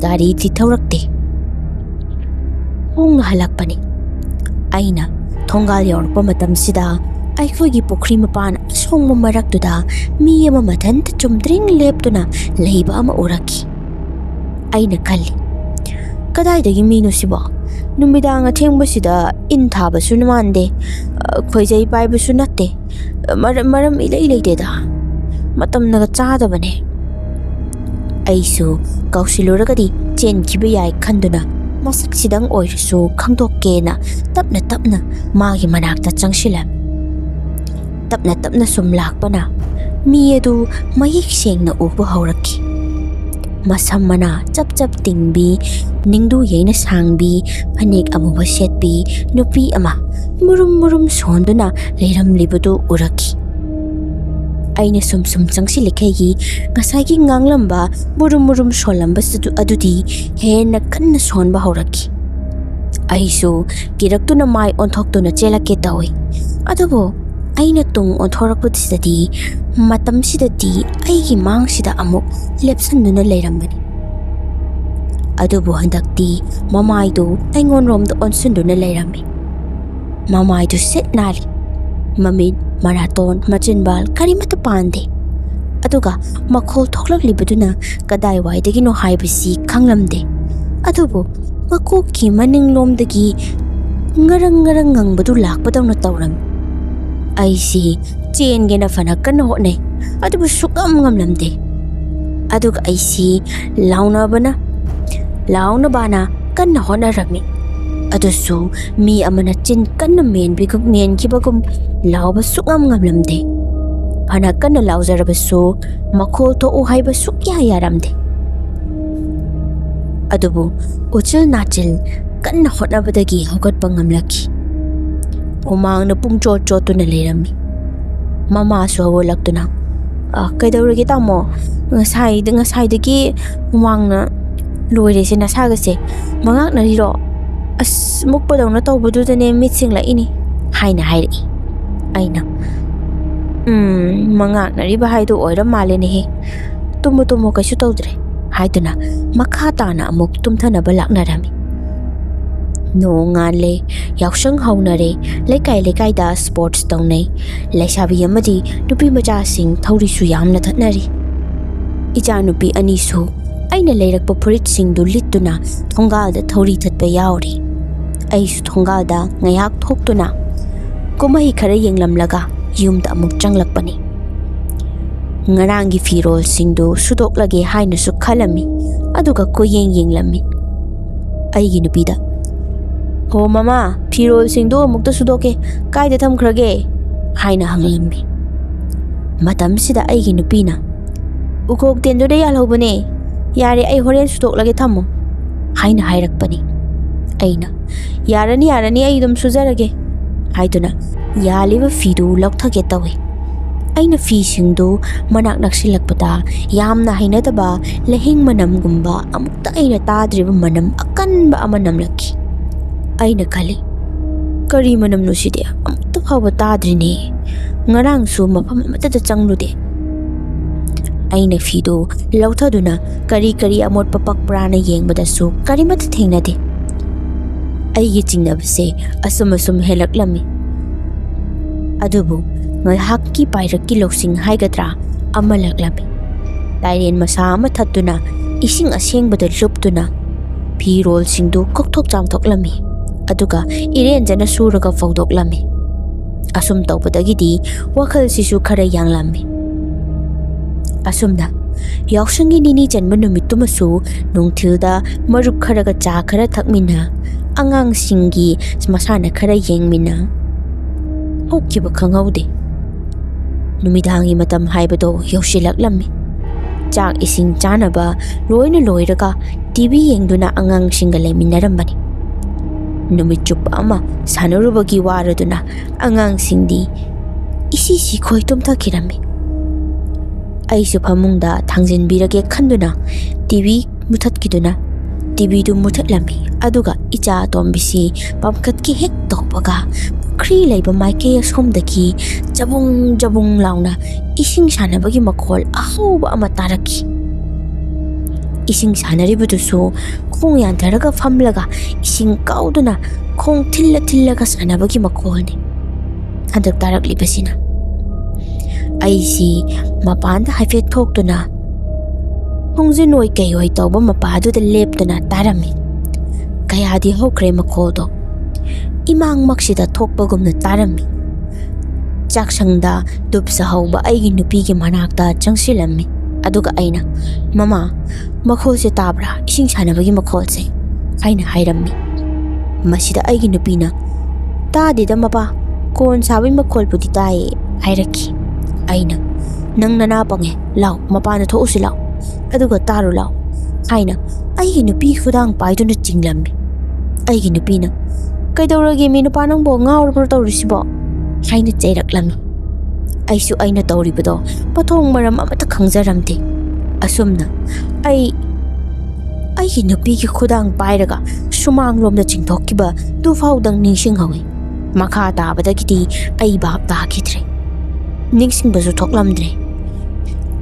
ꯒꯥꯔꯤꯗꯤ ꯊꯧꯔꯛꯇꯦ꯫ ꯈꯣꯡꯅ ꯍꯜꯂꯛꯄꯅꯤ꯫ ꯑꯩꯅ ꯊꯣꯡꯒꯥꯜ ꯌꯧꯔꯛꯄ ꯃꯇꯝꯁꯤꯗ ꯑꯩꯈꯣꯏꯒꯤ ꯄꯨꯈ꯭ꯔꯤ ꯃꯄꯥꯟ ꯑꯁꯣꯡꯕ ꯃꯔꯛꯇꯨꯗ ꯃꯤ ꯑꯃ ꯃꯊꯟꯇ ꯆꯨꯝꯗ꯭ꯔꯤꯡ ꯂꯦꯞꯇꯨꯅ ꯂꯩꯕ ꯑꯃ ꯎꯔꯛꯈꯤ꯫ ꯑꯩꯅ ꯈꯜꯂꯤ, "ꯀꯗꯥꯏꯗꯒꯤ ꯃꯤꯅꯣ ꯁꯤꯕꯣ? ꯅꯨꯃꯤꯗꯥꯡ ꯑꯊꯦꯡꯕꯁꯤꯗ ꯏꯟ ꯊꯥꯕꯁꯨ ꯃꯥꯟꯗꯦ, ꯈꯣꯏꯖꯩ ꯄꯥꯏꯕꯁꯨ ꯅꯠꯇꯦ꯫ ꯃꯔꯝ, ꯃꯔꯝ ꯏꯂꯩ ꯂꯩꯇꯦꯗ꯫ ꯃꯇꯝꯅꯒ ꯆꯥꯗꯕꯅꯦ꯫" ꯑꯩꯁꯨ ꯀꯧꯁꯤꯜꯂꯨꯔꯒꯗꯤ ꯆꯦꯟꯈꯤꯕ ꯌꯥꯏ ꯈꯟꯗꯨꯅ ꯃꯁꯛꯁꯤꯗꯪ ꯑꯣꯏꯔꯁꯨ ꯈꯪꯗꯣꯛꯀꯦꯅ ꯇꯞꯅ ꯇꯞꯅ ꯃꯥꯒꯤ ꯃꯅꯥꯛꯇ ꯆꯪꯁꯤꯜꯂꯝꯃꯤ꯫ ꯇꯞꯅ ꯇꯞꯅ ꯁꯨꯝ ꯂꯥꯛꯄꯅ ꯃꯤ ꯑꯗꯨ ꯃꯌꯦꯛ ꯁꯦꯡꯅ ꯎꯕ ꯍꯧꯔꯛꯈꯤ꯫ ꯃꯁꯝ ꯃꯅꯥ ꯆꯞ ꯆꯞ ꯇꯤꯡꯕꯤ, ꯅꯤꯡꯗꯨ ꯌꯩꯅ ꯁꯥꯡꯕꯤ, ꯐꯅꯦꯛ ꯑꯃꯨꯕ ꯁꯦꯠꯄꯤ ꯅꯨꯄꯤ ꯑꯃ ꯃꯨꯔꯨꯝ ꯃꯨꯔꯨꯝ ꯁꯣꯟꯗꯨꯅ ꯂꯩꯔꯝꯂꯤꯕꯗꯨ ꯎꯔꯛꯈꯤ꯫ ꯑꯩꯅ ꯁꯨꯝ ꯁꯨꯝ ꯆꯪꯁꯤꯜꯂꯤꯈꯩꯒꯤ ꯉꯁꯥꯏꯒꯤ ꯉꯥꯡꯂꯝꯕ ꯃꯨꯔꯨꯝ ꯃꯨꯔꯨꯝ ꯁꯣꯜꯂꯝꯕꯁꯨ ꯑꯗꯨꯗꯤ ꯍꯦꯟꯅ ꯀꯟꯅ ꯁꯣꯟꯕ ꯍꯧꯔꯛꯈꯤ꯫ ꯑꯩꯁꯨ ꯀꯤꯔꯛꯇꯨꯅ ꯃꯥꯏ ꯑꯣꯟꯊꯣꯛꯇꯨꯅ ꯆꯦꯜꯂꯛꯀꯦ ꯇꯧꯏ꯫ ꯑꯗꯨꯕꯨ ꯑꯩꯅ ꯇꯨꯡ ꯑꯣꯟꯊꯣꯔꯛꯄꯁꯤꯗꯗꯤ ꯃꯇꯝꯁꯤꯗꯗꯤ ꯑꯩꯒꯤ ꯃꯥꯡꯁꯤꯗ ꯑꯃꯨꯛ ꯂꯦꯞꯁꯤꯟꯗꯨꯅ ꯂꯩꯔꯝꯕꯅꯤ꯫ ꯑꯗꯨꯕꯨ ꯍꯟꯗꯛꯇꯤ ꯃꯃꯥꯏꯗꯨ ꯑꯩꯉꯣꯟꯔꯣꯝꯗ ꯑꯣꯟꯁꯤꯟꯗꯨꯅ ꯂꯩꯔꯝꯃꯤ꯫ ꯃꯃꯥꯏꯗꯨ ꯁꯤꯠ ꯅꯥꯜꯂꯤ꯫ ꯃꯃꯤꯠ, ꯃꯅꯥꯇꯣꯟ, ꯃꯆꯤꯟꯕꯥꯜ ꯀꯔꯤꯃꯠꯇ ꯄꯥꯟꯗꯦ꯫ ꯑꯗꯨꯒ ꯃꯈꯣꯜ ꯊꯣꯛꯂꯛꯂꯤꯕꯗꯨꯅ ꯀꯗꯥꯏꯋꯥꯏꯗꯒꯤꯅꯣ ꯍꯥꯏꯕꯁꯤ ꯈꯪꯂꯝꯗꯦ꯫ ꯑꯗꯨꯕꯨ ꯃꯀꯣꯛꯀꯤ ꯃꯅꯤꯡꯂꯣꯝꯗꯒꯤ ꯉꯔꯪ ꯉꯔꯪ ꯉꯪꯕꯗꯨ ꯂꯥꯛꯄꯗꯧꯅ ꯇꯧꯔꯝꯃꯤ꯫ ꯑꯩꯁꯤ ꯆꯦꯟꯒꯦꯅ ꯐꯅ ꯀꯟꯅ ꯍꯣꯠꯅꯩ, ꯑꯗꯨꯕꯨ ꯁꯨꯛꯉꯝ ꯉꯝꯂꯝꯗꯦ꯫ ꯑꯗꯨꯒ ꯑꯩꯁꯤ ꯂꯥꯎꯅꯕꯅ, ꯂꯥꯎꯅꯕꯅ ꯀꯟꯅ ꯍꯣꯠꯅꯔꯝꯃꯤ꯫ ꯑꯗꯨꯁꯨ ꯃꯤ ꯑꯃꯅ ꯆꯤꯟ ꯀꯟꯅ ꯃꯦꯟꯕꯤꯒꯨꯝ, ꯃꯦꯟꯈꯤꯕꯒꯨꯝ ꯂꯥꯎꯕ ꯁꯨꯛꯉꯝ ꯉꯝꯂꯝꯗꯦ꯫ ꯐꯅ ꯀꯟꯅ ꯂꯥꯎꯖꯔꯕꯁꯨ ꯃꯈꯣꯜ ꯊꯣꯛꯎ ꯍꯥꯏꯕ ꯁꯨꯛꯌꯥ ꯌꯥꯔꯝꯗꯦ꯫ ꯑꯗꯨꯕꯨ ꯎꯆꯤꯜ ꯅꯥꯆꯤꯜ ꯀꯟꯅ ꯍꯣꯠꯅꯕꯗꯒꯤ ꯍꯧꯒꯠꯄ ꯉꯝꯂꯛꯈꯤ꯫ ꯍꯨꯃꯥꯡꯅ ꯄꯨꯡꯆꯣꯠ ꯆꯣꯠꯇꯨꯅ ꯂꯩꯔꯝꯃꯤ꯫ ꯃꯃꯥꯁꯨ ꯍꯧꯒꯠꯂꯛꯇꯨꯅ, "ꯑ, ꯀꯩꯗꯧꯔꯒꯦ ꯇꯥꯃꯣ? ꯉꯁꯥꯏꯗ-, ꯉꯁꯥꯏꯗꯒꯤ ꯍꯨꯃꯥꯡꯅ ꯂꯣꯏꯔꯦꯁꯦ ꯅꯁꯥꯒꯁꯦ꯫ ꯃꯉꯥꯛꯅꯔꯤꯔꯣ? ꯑꯁ, ꯃꯨꯛꯄꯗꯧꯅ ꯇꯧꯕꯗꯨꯗꯅꯦ ꯃꯤꯠ ꯁꯤꯡꯂꯛꯏꯅꯤ," ꯍꯥꯏꯅ ꯍꯥꯏꯔꯛꯏ꯫ ꯑꯩꯅ, "ꯎꯝ, ꯃꯉꯥꯛꯅꯔꯤꯕ ꯍꯥꯏꯗꯣ ꯑꯣꯏꯔ ꯃꯥꯜꯂꯦꯅꯦꯍꯦ꯫ ꯇꯨꯝꯃꯣ, ꯇꯨꯝꯃꯣ, ꯀꯩꯁꯨ ꯇꯧꯗ꯭ꯔꯦ," ꯍꯥꯏꯗꯨꯅ ꯃꯈꯥ ꯇꯥꯅ ꯑꯃꯨꯛ ꯇꯨꯝꯊꯅꯕ ꯂꯥꯛꯅꯔꯝꯃꯤ꯫ ꯅꯣꯡ ꯉꯥꯜꯂꯦ, ꯌꯥꯎꯁꯪ ꯍꯧꯅꯔꯦ, ꯂꯩꯀꯥꯏ ꯂꯩꯀꯥꯏꯗ sports ꯇꯧꯅꯩ꯫ ꯂꯩꯁꯥꯕꯤ ꯑꯃꯗꯤ ꯅꯨꯄꯤ ꯃꯆꯥꯁꯤꯡ ꯊꯧꯔꯤꯁꯨ ꯌꯥꯝꯅ ꯊꯠꯅꯔꯤ꯫ ꯏꯆꯥꯅꯨꯄꯤ ꯑꯅꯤꯁꯨ ꯑꯩꯅ ꯂꯩꯔꯛꯄ ꯐꯨꯔꯤꯠꯁꯤꯡꯗꯨ ꯂꯤꯠꯇꯨꯅ ꯊꯣꯡꯒꯥꯜꯗ ꯊꯧꯔꯤ ꯊꯠꯄ ꯌꯥꯎꯔꯤ꯫ ꯑꯩꯁꯨ ꯊꯣꯡꯒꯥꯜꯗ ꯉꯥꯏꯍꯥꯛ ꯊꯣꯛꯇꯨꯅ ꯀꯨꯝꯍꯩ ꯈꯔ ꯌꯦꯡꯂꯝꯂꯒ ꯌꯨꯝꯗ ꯑꯃꯨꯛ ꯆꯪꯂꯛꯄꯅꯤ꯫ ꯉꯔꯥꯡꯒꯤ ꯐꯤꯔꯣꯜꯁꯤꯡꯗꯨ ꯁꯨꯗꯣꯛꯂꯒꯦ ꯍꯥꯏꯅꯁꯨ ꯈꯜꯂꯝꯃꯤ, ꯑꯗꯨꯒ ꯀꯣꯏꯌꯦꯡ ꯌꯦꯡꯂꯝꯃꯤ꯫ ꯑꯩꯒꯤ ꯅꯨꯄꯤꯗ, "ꯍꯣ ꯃꯃꯥ, ꯐꯤꯔꯣꯜꯁꯤꯡꯗꯨ ꯑꯃꯨꯛꯇ ꯁꯨꯗꯣꯛꯀꯦ, ꯀꯥꯏꯗ ꯊꯝꯈ꯭ꯔꯒꯦ?" ꯍꯥꯏꯅ ꯍꯪꯂꯝꯃꯤ꯫ ꯃꯇꯝꯁꯤꯗ ꯑꯩꯒꯤ ꯅꯨꯄꯤꯅ, "ꯎꯈꯣꯛ ꯇꯦꯟꯗꯨꯗ ꯌꯥꯜꯍꯧꯕꯅꯦ, ꯌꯥꯔꯦ, ꯑꯩ ꯍꯣꯔꯦꯟ ꯁꯨꯗꯣꯛꯂꯒꯦ, ꯊꯝꯃꯣ," ꯍꯥꯏꯅ ꯍꯥꯏꯔꯛꯄꯅꯤ꯫ ꯑꯩꯅ, "ꯌꯥꯔꯅꯤ, ꯌꯥꯔꯅꯤ, ꯑꯩ ꯑꯗꯨꯝ ꯁꯨꯖꯔꯒꯦ," ꯍꯥꯏꯗꯨꯅ ꯌꯥꯜꯂꯤꯕ ꯐꯤꯗꯨ ꯂꯧꯊꯒꯦ ꯇꯧꯏ꯫ ꯑꯩꯅ ꯐꯤꯁꯤꯡꯗꯨ ꯃꯅꯥꯛ ꯅꯛꯁꯤꯜꯂꯛꯄꯗ ꯌꯥꯝꯅ ꯍꯩꯅꯗꯕ ꯂꯩꯍꯤꯡ ꯃꯅꯝꯒꯨꯝꯕ ꯑꯃꯨꯛꯇ ꯑꯩꯅ ꯇꯥꯗ꯭ꯔꯤꯕ ꯃꯅꯝ ꯑꯀꯟꯕ ꯑꯃ ꯅꯝꯂꯛꯈꯤ꯫ ꯑꯩꯅ ꯈꯜꯂꯤ, "ꯀꯔꯤ ꯃꯅꯝꯅꯣ ꯁꯤꯗꯤ? ꯑꯃꯨꯛꯇ ꯐꯥꯎꯕ ꯇꯥꯗ꯭ꯔꯤꯅꯦ꯫ ꯉꯔꯥꯡꯁꯨ ꯃꯐꯝ ꯑꯃꯠꯇꯗ ꯆꯪꯂꯨꯗꯦ꯫" ꯑꯩꯅ ꯐꯤꯗꯨ ꯂꯧꯊꯗꯨꯅ ꯀꯔꯤ ꯀꯔꯤ ꯑꯃꯣꯠꯄ ꯄꯛꯄ꯭ꯔꯥꯅ ꯌꯦꯡꯕꯗꯁꯨ ꯀꯔꯤꯃꯠꯇ ꯊꯦꯡꯅꯗꯦ꯫ ꯑꯩꯒꯤ ꯆꯤꯡꯅꯕꯁꯦ ꯑꯁꯨꯝ ꯑꯁꯨꯝ ꯍꯦꯜꯂꯛꯂꯝꯃꯤ꯫ ꯑꯗꯨꯕꯨ ꯉꯥꯏꯍꯥꯛꯀꯤ ꯄꯥꯏꯔꯛꯀꯤ ꯂꯧꯁꯤꯡ ꯍꯥꯏꯒꯗ꯭ꯔꯥ, ꯑꯃ ꯂꯥꯛꯂꯝꯃꯤ꯫ ꯇꯥꯏꯔꯦꯟ ꯃꯁꯥ ꯑꯃ ꯊꯠꯇꯨꯅ ꯏꯁꯤꯡ ꯑꯁꯦꯡꯕꯗ ꯂꯨꯞꯇꯨꯅ ꯐꯤꯔꯣꯜꯁꯤꯡꯗꯨ ꯀꯣꯛꯊꯣꯛ ꯆꯥꯝꯊꯣꯛꯂꯝꯃꯤ꯫ ꯑꯗꯨꯒ ꯏꯔꯦꯟꯖꯅ ꯁꯨꯔꯒ ꯐꯧꯗꯣꯛꯂꯝꯃꯤ꯫ ꯑꯁꯨꯝ ꯇꯧꯕꯗꯒꯤꯗꯤ ꯋꯥꯈꯜꯁꯤꯁꯨ ꯈꯔ ꯌꯥꯡꯂꯝꯃꯤ꯫ ꯑꯁꯨꯝꯅ ꯌꯥꯎꯁꯪꯒꯤ ꯅꯤꯅꯤ ꯆꯟꯕ ꯅꯨꯃꯤꯠꯇꯨꯃꯁꯨ ꯅꯨꯡꯊꯤꯜꯗ ꯃꯔꯨꯞ ꯈꯔꯒ ꯆꯥ ꯈꯔ ꯊꯛꯃꯤꯟꯅ, ꯑꯉꯥꯡꯁꯤꯡꯒꯤ ꯃꯁꯥꯟꯅ ꯈꯔ ꯌꯦꯡꯃꯤꯟꯅ ꯍꯧꯈꯤꯕ ꯈꯪꯍꯧꯗꯦ꯫ ꯅꯨꯃꯤꯗꯥꯡꯒꯤ ꯃꯇꯝ ꯍꯥꯏꯕꯗꯣ ꯌꯧꯁꯤꯜꯂꯛꯂꯝꯃꯤ꯫ ꯆꯥꯛ ꯏꯁꯤꯡ ꯆꯥꯅꯕ ꯂꯣꯏꯅ ꯂꯣꯏꯔꯒ ꯇꯤ ꯚꯤ ꯌꯦꯡꯗꯨꯅ ꯑꯉꯥꯡꯁꯤꯡꯒ ꯂꯩꯃꯤꯟꯅꯔꯝꯕꯅꯤ꯫ ꯅꯨꯃꯤꯠ ꯆꯨꯞꯄ ꯑꯃ ꯁꯥꯟꯅꯔꯨꯕꯒꯤ ꯋꯥꯔꯗꯨꯅ ꯑꯉꯥꯡꯁꯤꯡꯗꯤ ꯏꯁꯤ ꯁꯤꯈꯣꯏ ꯇꯨꯝꯊꯈꯤꯔꯝꯃꯤ꯫ ꯑꯩꯁꯨ ꯐꯃꯨꯡꯗ ꯊꯥꯡꯖꯤꯟꯕꯤꯔꯒꯦ ꯈꯟꯗꯨꯅ ꯇꯤ ꯚꯤ ꯃꯨꯊꯠꯈꯤꯗꯨꯅ ꯇꯤ ꯚꯤꯗꯨ ꯃꯨꯊꯠꯂꯝꯃꯤ꯫ ꯑꯗꯨꯒ ꯏꯆꯥ ꯑꯇꯣꯝꯕꯤꯁꯤ ꯄꯝꯀꯠꯀꯤ ꯍꯦꯛ ꯇꯧꯕꯒ ꯄꯨꯈ꯭ꯔꯤ ꯂꯩꯕ ꯃꯥꯏꯀꯩ ꯑꯁꯣꯝꯗꯒꯤ ꯖꯕꯨꯡ ꯖꯕꯨꯡ ꯂꯥꯎꯅ ꯏꯁꯤꯡ ꯁꯥꯟꯅꯕꯒꯤ ꯃꯈꯣꯜ ꯑꯍꯧꯕ ꯑꯃ ꯇꯥꯔꯛꯈꯤ꯫ ꯏꯁꯤꯡ ꯁꯥꯟꯅꯔꯤꯕꯗꯨꯁꯨ ꯈꯣꯡ ꯌꯥꯟꯊꯔꯒ ꯐꯝꯂꯒ ꯏꯁꯤꯡ ꯀꯥꯎꯗꯨꯅ ꯈꯣꯡ ꯊꯤꯜꯂ ꯊꯤꯜꯂꯒ ꯁꯥꯟꯅꯕꯒꯤ ꯃꯈꯣꯜꯅꯤ ꯍꯟꯗꯛ ꯇꯥꯔꯛꯂꯤꯕꯁꯤꯅ꯫ ꯑꯩꯁꯤ ꯃꯄꯥꯟꯗ ꯍꯥꯏꯐꯦꯠ ꯊꯣꯛꯇꯨꯅ ꯈꯣꯡꯖꯤꯟ ꯑꯣꯏ ꯀꯩ ꯑꯣꯏ ꯇꯧꯕ ꯃꯄꯥꯗꯨꯗ ꯂꯦꯞꯇꯨꯅ ꯇꯥꯔꯝꯃꯤ꯫ ꯀꯌꯥꯗꯤ ꯍꯧꯈ꯭ꯔꯦ ꯃꯈꯣꯜꯗꯣ꯫ ꯏꯃꯥꯡꯃꯛꯁꯤꯗ ꯊꯣꯛꯄꯒꯨꯝꯅ ꯇꯥꯔꯝꯃꯤ꯫ ꯆꯥꯛꯁꯪꯗ ꯙꯨꯞ ꯁꯥꯍꯧꯕ ꯑꯩꯒꯤ ꯅꯨꯄꯤꯒꯤ ꯃꯅꯥꯛꯇ ꯆꯪꯁꯤꯜꯂꯝꯃꯤ꯫ ꯑꯗꯨꯒ ꯑꯩꯅ, "ꯃꯃꯥ, ꯃꯈꯣꯜꯁꯦ ꯇꯥꯕ꯭ꯔꯥ? ꯏꯁꯤꯡ ꯁꯥꯟꯅꯕꯒꯤ ꯃꯈꯣꯜꯁꯦ?" ꯍꯥꯏꯅ ꯍꯥꯏꯔꯝꯃꯤ꯫ ꯃꯁꯤꯗ ꯑꯩꯒꯤ ꯅꯨꯄꯤꯅ, "ꯇꯥꯗꯦꯗ ꯃꯄꯥ, ꯀꯣꯔꯣꯟ ꯁꯥꯕꯒꯤ ꯃꯈꯣꯜꯕꯨꯗꯤ ꯇꯥꯏꯌꯦ" ꯍꯥꯏꯔꯛꯈꯤ꯫ ꯑꯩꯅ, "ꯅꯪ ꯅꯅꯥ ꯄꯪꯉꯦ, ꯂꯥꯎ, ꯃꯄꯥꯟꯗ ꯊꯣꯛꯎꯁꯤ ꯂꯥꯎ, ꯑꯗꯨꯒ ꯇꯥꯔꯨ ꯂꯥꯎ" ꯍꯥꯏꯅ ꯑꯩꯒꯤ ꯅꯨꯄꯤ ꯈꯨꯗꯥꯡ ꯄꯥꯏꯗꯨꯅ ꯆꯤꯡꯂꯝꯃꯤ꯫ ꯑꯩꯒꯤ ꯅꯨꯄꯤꯅ, "ꯀꯩꯗꯧꯔꯒꯦ ꯃꯤ ꯅꯨꯄꯥ, ꯅꯪꯕꯨ ꯉꯥꯎꯔꯕ꯭ꯔꯣ ꯇꯧꯔꯤꯁꯤꯕꯣ?" ꯍꯥꯏꯅ ꯆꯩꯔꯛꯂꯝꯃꯤ꯫ ꯑꯩꯁꯨ ꯑꯩꯅ ꯇꯧꯔꯤꯕꯗꯣ ꯃꯊꯣꯡ ꯃꯔꯝ ꯑꯃꯠꯇ ꯈꯪꯖꯔꯝꯗꯦ꯫ ꯑꯁꯨꯝꯅ ꯑꯩ ꯑꯩꯒꯤ ꯅꯨꯄꯤꯒꯤ ꯈꯨꯗꯥꯡ ꯄꯥꯏꯔꯒ ꯁꯨꯃꯥꯡꯂꯣꯝꯗ ꯆꯤꯡꯊꯣꯛꯈꯤꯕ ꯗꯨꯐꯥꯎꯗꯪ ꯅꯤꯡꯁꯤꯡꯍꯧꯏ꯫ ꯃꯈꯥ ꯇꯥꯕꯗꯒꯤꯗꯤ ꯑꯩ ꯚꯥꯞ ꯇꯥꯈꯤꯗ꯭ꯔꯦ꯫ ꯅꯤꯡꯁꯤꯡꯕꯁꯨ ꯊꯣꯛꯂꯝꯗ꯭ꯔꯦ꯫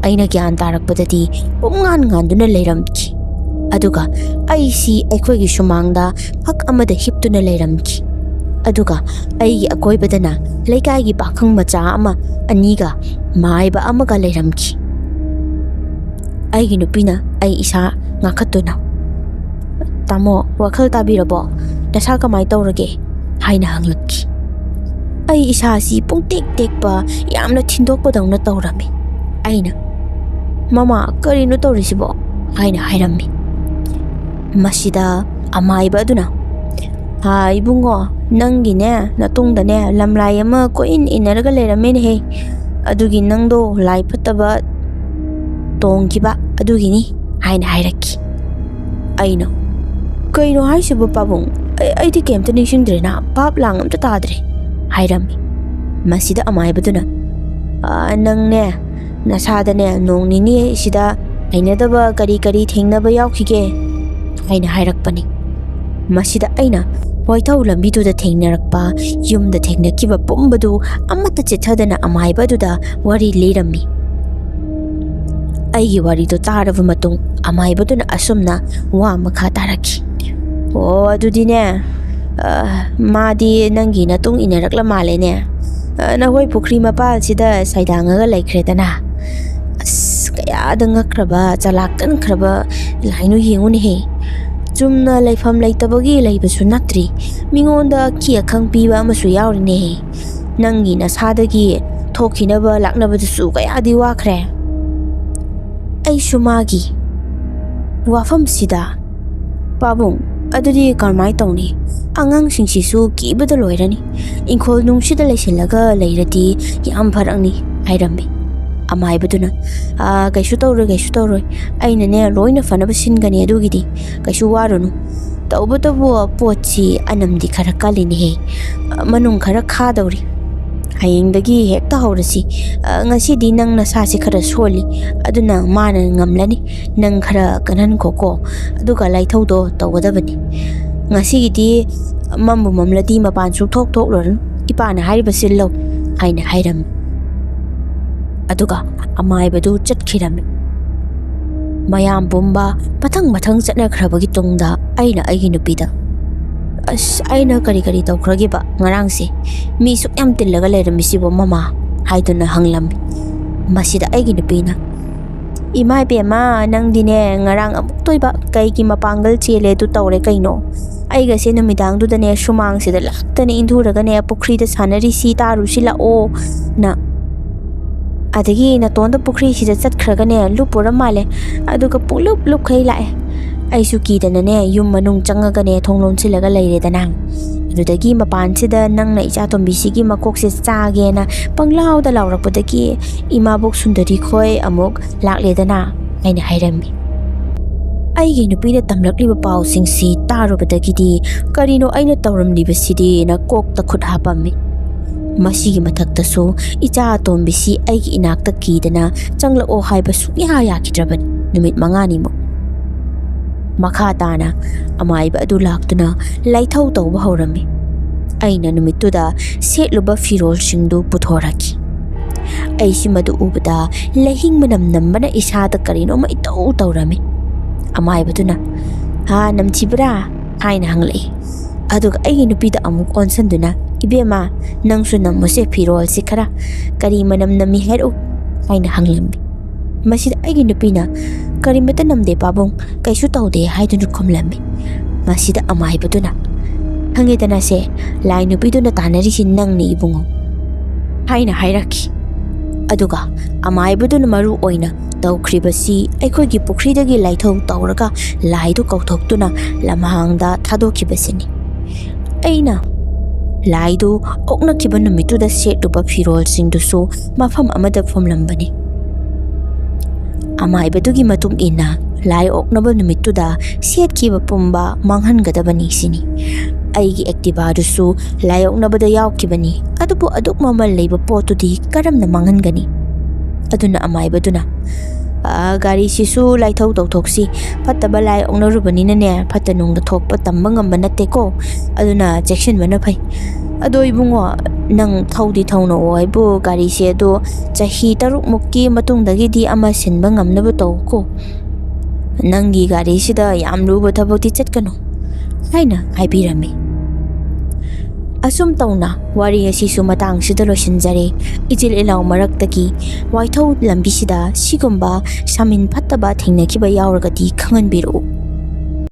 ꯑꯩꯅ ꯒ꯭ꯌꯥꯟ ꯇꯥꯔꯛꯄꯗꯗꯤ ꯄꯨꯝꯉꯥꯟ ꯉꯥꯟꯗꯨꯅ ꯂꯩꯔꯝꯈꯤ꯫ ꯑꯗꯨꯒ ꯑꯩꯁꯤ ꯑꯩꯈꯣꯏꯒꯤ ꯁꯨꯃꯥꯡꯗ ꯐꯛ ꯑꯃꯗ ꯍꯤꯞꯇꯨꯅ ꯂꯩꯔꯝꯈꯤ꯫ ꯑꯗꯨꯒ ꯑꯩꯒꯤ ꯑꯀꯣꯏꯕꯗꯅ ꯂꯩꯀꯥꯏꯒꯤ ꯄꯥꯈꯪ ꯃꯆꯥ ꯑꯃ ꯑꯅꯤꯒ ꯃꯥꯏꯕ ꯑꯃꯒ ꯂꯩꯔꯝꯈꯤ꯫ ꯑꯩꯒꯤ ꯅꯨꯄꯤꯅ ꯑꯩ ꯏꯁꯥ ꯉꯥꯡꯈꯠꯇꯨꯅ, "ꯇꯥꯃꯣ, ꯋꯥꯈꯜ ꯇꯥꯕꯤꯔꯕꯣ? ꯅꯁꯥ ꯀꯃꯥꯏ ꯇꯧꯔꯒꯦ?" ꯍꯥꯏꯅ ꯍꯪꯂꯛꯈꯤ꯫ ꯑꯩ ꯏꯁꯥꯁꯤ ꯄꯨꯡꯇꯦꯛ ꯇꯦꯛꯄ, ꯌꯥꯝꯅ ꯊꯤꯟꯗꯣꯛꯄꯗꯧꯅ ꯇꯧꯔꯝꯃꯤ꯫ ꯑꯩꯅ, "ꯃꯃꯥ, ꯀꯔꯤꯅꯣ ꯇꯧꯔꯤꯁꯤꯕꯣ?" ꯍꯥꯏꯅ ꯍꯥꯏꯔꯝꯃꯤ꯫ ꯃꯁꯤꯗ ꯑꯃꯥꯏꯕ ꯑꯗꯨꯅ, "ꯍꯥ, ꯏꯕꯨꯡꯉꯣ, ꯅꯪꯒꯤꯅꯦ ꯅꯇꯨꯡꯗꯅꯦ ꯂꯝꯂꯥꯏ ꯑꯃ ꯀꯣꯏꯏꯟ ꯏꯟꯅꯔꯒ ꯂꯩꯔꯝꯃꯦꯅꯦꯍꯦ꯫ ꯑꯗꯨꯒꯤ ꯅꯪꯗꯣ ꯂꯥꯏ ꯐꯠꯇꯕ ꯇꯣꯡꯈꯤꯕ ꯑꯗꯨꯒꯤꯅꯤ" ꯍꯥꯏꯅ ꯍꯥꯏꯔꯛꯈꯤ꯫ ꯑꯩꯅ, "ꯀꯩꯅꯣ ꯍꯥꯏꯁꯤꯕꯨ ꯄꯥꯕꯨꯡ? ꯑꯩ, ꯑꯩꯗꯤ ꯀꯩꯝꯇ ꯅꯤꯡꯁꯤꯡꯗ꯭ꯔꯦꯅ, ꯚꯥꯞ ꯂꯥꯡ ꯑꯝꯇ ꯇꯥꯗ꯭ꯔꯦ," ꯍꯥꯏꯔꯝꯃꯤ꯫ ꯃꯁꯤꯗ ꯑꯃꯥꯏꯕꯗꯨꯅ, "ꯑ, ꯅꯪꯅꯦ, ꯅꯁꯥꯗꯅꯦ ꯅꯣꯡ ꯅꯤꯅꯤ ꯁꯤꯗ ꯍꯩꯅꯗꯕ ꯀꯔꯤ ꯀꯔꯤ ꯊꯦꯡꯅꯕ ꯌꯥꯎꯈꯤꯒꯦ?" ꯍꯥꯏꯅ ꯍꯥꯏꯔꯛꯄꯅꯤ꯫ ꯃꯁꯤꯗ ꯑꯩꯅ ꯋꯥꯏꯊꯧ ꯂꯝꯕꯤꯗꯨꯗ ꯊꯦꯡꯅꯔꯛꯄ, ꯌꯨꯝꯗ ꯊꯦꯡꯅꯈꯤꯕ ꯄꯨꯝꯕꯗꯨ ꯑꯃꯠꯇ ꯆꯤꯠꯊꯗꯅ ꯑꯃꯥꯏꯕ ꯑꯗꯨꯗ ꯋꯥꯔꯤ ꯂꯤꯔꯝꯃꯤ꯫ ꯑꯩꯒꯤ ꯋꯥꯔꯤꯗꯨ ꯇꯥꯔꯕ ꯃꯇꯨꯡ ꯑꯃꯥꯏꯕꯗꯨꯅ ꯑꯁꯨꯝꯅ ꯋꯥ ꯃꯈꯥ ꯇꯥꯔꯛꯈꯤ꯫ "ꯑꯣ, ꯑꯗꯨꯗꯤꯅꯦ, ꯑ, ꯃꯥꯗꯤ ꯅꯪꯒꯤ ꯅꯇꯨꯡ ꯏꯟꯅꯔꯛꯂ ꯃꯥꯜꯂꯦꯅꯦ꯫ ꯑ, ꯅꯈꯣꯏ ꯄꯨꯈ꯭ꯔꯤ ꯃꯄꯥꯜꯁꯤꯗ ꯁꯩꯗꯥꯡꯉꯒ ꯂꯩꯈ꯭ꯔꯦꯗꯅ꯫ ꯑꯁ, ꯀꯌꯥꯗ ꯉꯛꯈ꯭ꯔꯕ, ꯆꯂꯥꯛ ꯀꯟꯈ꯭ꯔꯕ ꯂꯥꯏꯅꯣ ꯌꯦꯡꯉꯨꯅꯦꯍꯦ꯫ ꯆꯨꯝꯅ ꯂꯩꯐꯝ ꯂꯩꯇꯕꯒꯤ ꯂꯩꯕꯁꯨ ꯅꯠꯇ꯭ꯔꯤ, ꯃꯤꯉꯣꯟꯗ ꯑꯀꯤ ꯑꯈꯪ ꯄꯤꯕ ꯑꯃꯁꯨ ꯌꯥꯎꯔꯤꯅꯦꯍꯦ꯫ ꯅꯪꯒꯤ ꯅꯁꯥꯗꯒꯤ ꯊꯣꯛꯈꯤꯅꯕ ꯂꯥꯛꯅꯕꯗꯨꯁꯨ ꯀꯌꯥꯗꯤ ꯋꯥꯈ꯭ꯔꯦ꯫" ꯑꯩꯁꯨ ꯃꯥꯒꯤ ꯋꯥꯐꯝꯁꯤꯗ, "ꯄꯥꯕꯨꯡ, ꯑꯗꯨꯗꯤ ꯀꯔꯝꯍꯥꯏꯅ ꯇꯧꯅꯤ? ꯑꯉꯥꯡꯁꯤꯡꯁꯤꯁꯨ ꯀꯤꯕꯗ ꯂꯣꯏꯔꯅꯤ꯫ ꯏꯪꯈꯣꯜ ꯅꯨꯡꯁꯤꯗ ꯂꯩꯁꯤꯜꯂꯒ ꯂꯩꯔꯗꯤ ꯌꯥꯝ ꯐꯔꯛꯅꯤ," ꯍꯥꯏꯔꯝꯃꯤ꯫ ꯑꯃꯥꯏꯕꯗꯨꯅ, "ꯑꯥ, ꯀꯩꯁꯨ ꯇꯧꯔꯣꯏ, ꯀꯩꯁꯨ ꯇꯧꯔꯣꯏ꯫ ꯑꯩꯅꯅꯦ ꯂꯣꯏꯅ ꯐꯅꯕ ꯁꯤꯟꯒꯅꯤ, ꯑꯗꯨꯒꯤꯗꯤ ꯀꯩꯁꯨ ꯋꯥꯔꯨꯅꯨ꯫ ꯇꯧꯕꯇꯕꯨ ꯄꯣꯠꯁꯤ ꯑꯅꯝꯗꯤ ꯈꯔ ꯀꯜꯂꯤꯅꯦꯍꯦ꯫ ꯃꯅꯨꯡ ꯈꯔ ꯈꯥꯗꯧꯔꯤ꯫ ꯍꯌꯦꯡꯗꯒꯤ ꯍꯦꯛꯇ ꯍꯧꯔꯁꯤ꯫ ꯑ, ꯉꯁꯤꯗꯤ ꯅꯪ ꯅꯁꯥꯁꯤ ꯈꯔ ꯁꯣꯜꯂꯤ, ꯑꯗꯨꯅ ꯃꯥꯅ ꯉꯝꯂꯅꯤ꯫ ꯅꯪ ꯈꯔ ꯀꯟꯍꯟꯈꯣꯀꯣ, ꯑꯗꯨꯒ ꯂꯥꯏꯊꯧꯗꯣ ꯇꯧꯒꯗꯕꯅꯤ꯫ ꯉꯁꯤꯒꯤꯗꯤ ꯃꯝꯕꯨ ꯃꯝꯂꯗꯤ ꯃꯄꯥꯟ ꯁꯨꯛꯊꯣꯛ ꯊꯣꯛꯂꯨꯔꯅꯨ, ꯏꯄꯥꯅ ꯍꯥꯏꯔꯤꯕꯁꯤ ꯂꯧ," ꯍꯥꯏꯅ ꯍꯥꯏꯔꯝꯃꯤ꯫ ꯑꯗꯨꯒ ꯑꯃꯥꯏꯕꯗꯨ ꯆꯠꯈꯤꯔꯝꯃꯤ꯫ ꯃꯌꯥꯝ ꯄꯨꯝꯕ ꯃꯊꯪ ꯃꯊꯪ ꯆꯠꯅꯈ꯭ꯔꯕꯒꯤ ꯇꯨꯡꯗ ꯑꯩꯅ ꯑꯩꯒꯤ ꯅꯨꯄꯤꯗ, "ꯑꯁ, ꯑꯩꯅ ꯀꯔꯤ ꯀꯔꯤ ꯇꯧꯈ꯭ꯔꯒꯦꯕ ꯉꯔꯥꯡꯁꯦ? ꯃꯤ ꯁꯨꯛ ꯌꯥꯝ ꯇꯤꯜꯂꯒ ꯂꯩꯔꯝꯃꯤꯁꯤꯕꯣ, ꯃꯃꯥ?" ꯍꯥꯏꯗꯨꯅ ꯍꯪꯂꯝꯃꯤ꯫ ꯃꯁꯤꯗ ꯑꯩꯒꯤ ꯅꯨꯄꯤꯅ, "ꯏꯃꯥ ꯏꯕꯦꯝꯃ, ꯅꯪꯗꯤꯅꯦ ꯉꯔꯥꯡ ꯑꯃꯨꯛꯇꯣꯏꯕ ꯀꯩꯒꯤ ꯃꯄꯥꯡꯒꯜ ꯆꯦꯜꯂꯦ ꯑꯗꯨ ꯇꯧꯔꯦ ꯀꯩꯅꯣ? ꯑꯩꯒꯁꯦ ꯅꯨꯃꯤꯗꯥꯡꯗꯨꯗꯅꯦ ꯁꯨꯃꯥꯡꯁꯤꯗ ꯂꯥꯛꯇꯅ ꯏꯟꯊꯨꯔꯒꯅꯦ ꯄꯨꯈ꯭ꯔꯤꯗ ꯁꯥꯟꯅꯔꯤꯁꯤ ꯇꯥꯔꯨꯁꯤ ꯂꯥꯛꯑꯣ ꯅ꯫ ꯑꯗꯒꯤ ꯅꯇꯣꯟꯗ ꯄꯨꯈ꯭ꯔꯤꯁꯤꯗ ꯆꯠꯈ꯭ꯔꯒꯅꯦ ꯂꯨꯞꯄꯨꯔ ꯃꯥꯜꯂꯦ, ꯑꯗꯨꯒ ꯄꯨꯡꯂꯨꯞ ꯂꯨꯞꯈꯩ ꯂꯥꯛꯑꯦ꯫ ꯑꯩꯁꯨ ꯀꯤꯗꯅꯅꯦ ꯌꯨꯝ ꯃꯅꯨꯡ ꯆꯪꯉꯒꯅꯦ ꯊꯣꯡ ꯂꯣꯟꯁꯤꯜꯂꯒ ꯂꯩꯔꯦꯗꯅ꯫ ꯑꯗꯨꯗꯒꯤ ꯃꯄꯥꯟꯁꯤꯗ ꯅꯪꯅ ꯏꯆꯥ ꯇꯣꯝꯕꯤꯁꯤꯒꯤ ꯃꯀꯣꯛꯁꯦ ꯆꯥꯒꯦꯅ ꯄꯪꯂꯥꯎꯗ ꯂꯥꯎꯔꯛꯄꯗꯒꯤ ꯏꯃꯥꯕꯣꯛ ꯁꯨꯟꯗꯔꯤ ꯈꯣꯏ ꯑꯃꯨꯛ ꯂꯥꯛꯂꯦꯗꯅ," ꯍꯥꯏꯅ ꯍꯥꯏꯔꯝꯃꯤ꯫ ꯑꯩꯒꯤ ꯅꯨꯄꯤꯅ ꯇꯝꯂꯛꯂꯤꯕ ꯄꯥꯎꯁꯤꯡꯁꯤ ꯇꯥꯔꯨꯕꯗꯒꯤꯗꯤ ꯀꯔꯤꯅꯣ ꯑꯩꯅ ꯇꯧꯔꯝꯂꯤꯕꯁꯤꯗꯤꯅ ꯀꯣꯛꯇ ꯈꯨꯠ ꯍꯥꯞꯄꯝꯃꯤ꯫ ꯃꯁꯤꯒꯤ ꯃꯊꯛꯇꯁꯨ ꯏꯆꯥ ꯑꯇꯣꯝꯕꯤꯁꯤ ꯑꯩꯒꯤ ꯏꯅꯥꯛꯇ ꯀꯤꯗꯅ ꯆꯪꯂꯛꯑꯣ ꯍꯥꯏꯕ ꯁꯨꯡꯌꯥ ꯌꯥꯈꯤꯗ꯭ꯔꯕꯅꯤ ꯅꯨꯃꯤꯠ ꯃꯉꯥꯅꯤꯃꯨꯛ꯫ ꯃꯈꯥ ꯇꯥꯅ ꯑꯃꯥꯏꯕ ꯑꯗꯨ ꯂꯥꯛꯇꯨꯅ ꯂꯥꯏꯊꯧ ꯇꯧꯕ ꯍꯧꯔꯝꯃꯤ꯫ ꯑꯩꯅ ꯅꯨꯃꯤꯠꯇꯨꯗ ꯁꯦꯠꯂꯨꯕ ꯐꯤꯔꯣꯜꯁꯤꯡꯗꯨ ꯄꯨꯊꯣꯔꯛꯈꯤ꯫ ꯑꯩꯁꯤ ꯃꯗꯨ ꯎꯕꯗ ꯂꯩꯍꯤꯡ ꯃꯅꯝ ꯅꯝꯕꯅ ꯏꯁꯥꯗ ꯀꯔꯤꯅꯣꯃ ꯏꯇꯧ ꯇꯧꯔꯝꯃꯤ꯫ ꯑꯃꯥꯏꯕꯗꯨꯅ, "ꯍꯥ, ꯅꯝꯊꯤꯕ꯭ꯔꯥ?" ꯍꯥꯏꯅ ꯍꯪꯂꯛꯏ꯫ ꯑꯗꯨꯒ ꯑꯩꯒꯤ ꯅꯨꯄꯤꯗ ꯑꯃꯨꯛ ꯑꯣꯟꯁꯤꯟꯗꯨꯅ, "ꯏꯕꯦꯝꯃ, ꯅꯪꯁꯨ ꯅꯝꯃꯨꯁꯦ ꯐꯤꯔꯣꯜꯁꯤ ꯈꯔ꯫ ꯀꯔꯤ ꯃꯅꯝ ꯅꯝꯃꯤ ꯍꯥꯏꯔꯛꯎ?" ꯍꯥꯏꯅ ꯍꯪꯂꯝꯃꯤ꯫ ꯃꯁꯤꯗ ꯑꯩꯒꯤ ꯅꯨꯄꯤꯅ, "ꯀꯔꯤꯃꯠꯇ ꯅꯝꯗꯦ ꯄꯥꯕꯨꯡ, ꯀꯩꯁꯨ ꯇꯧꯗꯦ" ꯍꯥꯏꯗꯨꯅ ꯈꯨꯝꯂꯝꯃꯤ꯫ ꯃꯁꯤꯗ ꯑꯃꯥꯏꯕꯗꯨꯅ, "ꯈꯪꯉꯦꯗꯅ ꯁꯦ, ꯂꯥꯏ ꯅꯨꯄꯤꯗꯨꯅ ꯇꯥꯟꯅꯔꯤꯁꯤ ꯅꯪꯅꯤ ꯏꯕꯨꯡꯉꯣ" ꯍꯥꯏꯅ ꯍꯥꯏꯔꯛꯈꯤ꯫ ꯑꯗꯨꯒ ꯑꯃꯥꯏꯕꯗꯨꯅ ꯃꯔꯨ ꯑꯣꯏꯅ ꯇꯧꯈ꯭ꯔꯤꯕꯁꯤ ꯑꯩꯈꯣꯏꯒꯤ ꯄꯨꯈ꯭ꯔꯤꯗꯒꯤ ꯂꯥꯏꯊꯧ ꯇꯧꯔꯒ ꯂꯥꯏꯗꯨ ꯀꯧꯊꯣꯛꯇꯨꯅ ꯂꯝꯍꯥꯡꯗ ꯊꯥꯗꯣꯛꯈꯤꯕꯁꯤꯅꯤ꯫ ꯑꯩꯅ ꯂꯥꯏꯗꯨ ꯑꯣꯛꯅꯈꯤꯕ ꯅꯨꯃꯤꯠꯇꯨꯗ ꯁꯦꯠꯂꯨꯕ ꯐꯤꯔꯣꯜꯁꯤꯡꯗꯨꯁꯨ ꯃꯐꯝ ꯑꯃꯗ ꯐꯨꯝꯂꯝꯕꯅꯤ꯫ ꯑꯃꯥꯏꯕꯗꯨꯒꯤ ꯃꯇꯨꯡ ꯏꯟꯅ ꯂꯥꯏ ꯑꯣꯛꯅꯕ ꯅꯨꯃꯤꯠꯇꯨꯗ ꯁꯦꯠꯈꯤꯕ ꯄꯨꯝꯕ ꯃꯥꯡꯍꯟꯒꯗꯕꯅꯤ ꯁꯤꯅꯤ꯫ ꯑꯩꯒꯤ ꯑꯦꯛꯇꯤꯚꯥꯗꯨꯁꯨ ꯂꯥꯏ ꯑꯣꯛꯅꯕꯗ ꯌꯥꯎꯈꯤꯕꯅꯤ, ꯑꯗꯨꯕꯨ ꯑꯗꯨꯛ ꯃꯃꯜ ꯂꯩꯕ ꯄꯣꯠꯇꯨꯗꯤ ꯀꯔꯝꯅ ꯃꯥꯡꯍꯟꯒꯅꯤ? ꯑꯗꯨꯅ ꯑꯃꯥꯏꯕꯗꯨꯅ, "ꯑ, ꯒꯥꯔꯤꯁꯤꯁꯨ ꯂꯥꯏꯊꯧ ꯇꯧꯊꯣꯛꯁꯤ, ꯐꯠꯇꯕ ꯂꯥꯏ ꯑꯣꯛꯅꯔꯨꯕꯅꯤꯅꯅꯦ, ꯐꯠꯇ ꯅꯨꯡꯗ ꯊꯣꯛꯄ ꯇꯝꯕ ꯉꯝꯕ ꯅꯠꯇꯦꯀꯣ, ꯑꯗꯨꯅ ꯆꯦꯛꯁꯤꯟꯕꯅ ꯐꯩ꯫ ꯑꯗꯣ ꯏꯕꯨꯡꯉꯣ, ꯅꯪ ꯊꯧꯗꯤ ꯊꯧꯅꯧꯑꯣ ꯍꯥꯏꯕꯨ ꯒꯥꯔꯤꯁꯦ, ꯑꯗꯣ ꯆꯍꯤ ꯇꯔꯨꯛꯃꯨꯛꯀꯤ ꯃꯇꯨꯡꯗꯒꯤꯗꯤ ꯑꯃ ꯁꯤꯟꯕ ꯉꯝꯅꯕ ꯇꯧꯀꯣ꯫ ꯅꯪꯒꯤ ꯒꯥꯔꯤꯁꯤꯗ ꯌꯥꯝ ꯂꯨꯕ ꯊꯕꯛꯇꯤ ꯆꯠꯀꯅꯨ" ꯍꯥꯏꯅ ꯍꯥꯏꯕꯤꯔꯝꯃꯤ꯫ ꯑꯁꯨꯝ ꯇꯧꯅ ꯋꯥꯔꯤ ꯑꯁꯤꯁꯨ ꯃꯇꯥꯡꯁꯤꯗ ꯂꯣꯏꯁꯤꯟꯖꯔꯦ꯫ ꯏꯆꯤꯜ ꯏꯅꯥꯎ ꯃꯔꯛꯇꯒꯤ ꯋꯥꯏꯊꯧ ꯂꯝꯕꯤꯁꯤꯗ ꯁꯤꯒꯨꯝꯕ ꯁꯥꯃꯤꯟ ꯐꯠꯇꯕ ꯊꯦꯡꯅꯈꯤꯕ ꯌꯥꯎꯔꯒꯗꯤ ꯈꯪꯍꯟꯕꯤꯔꯛꯎ꯫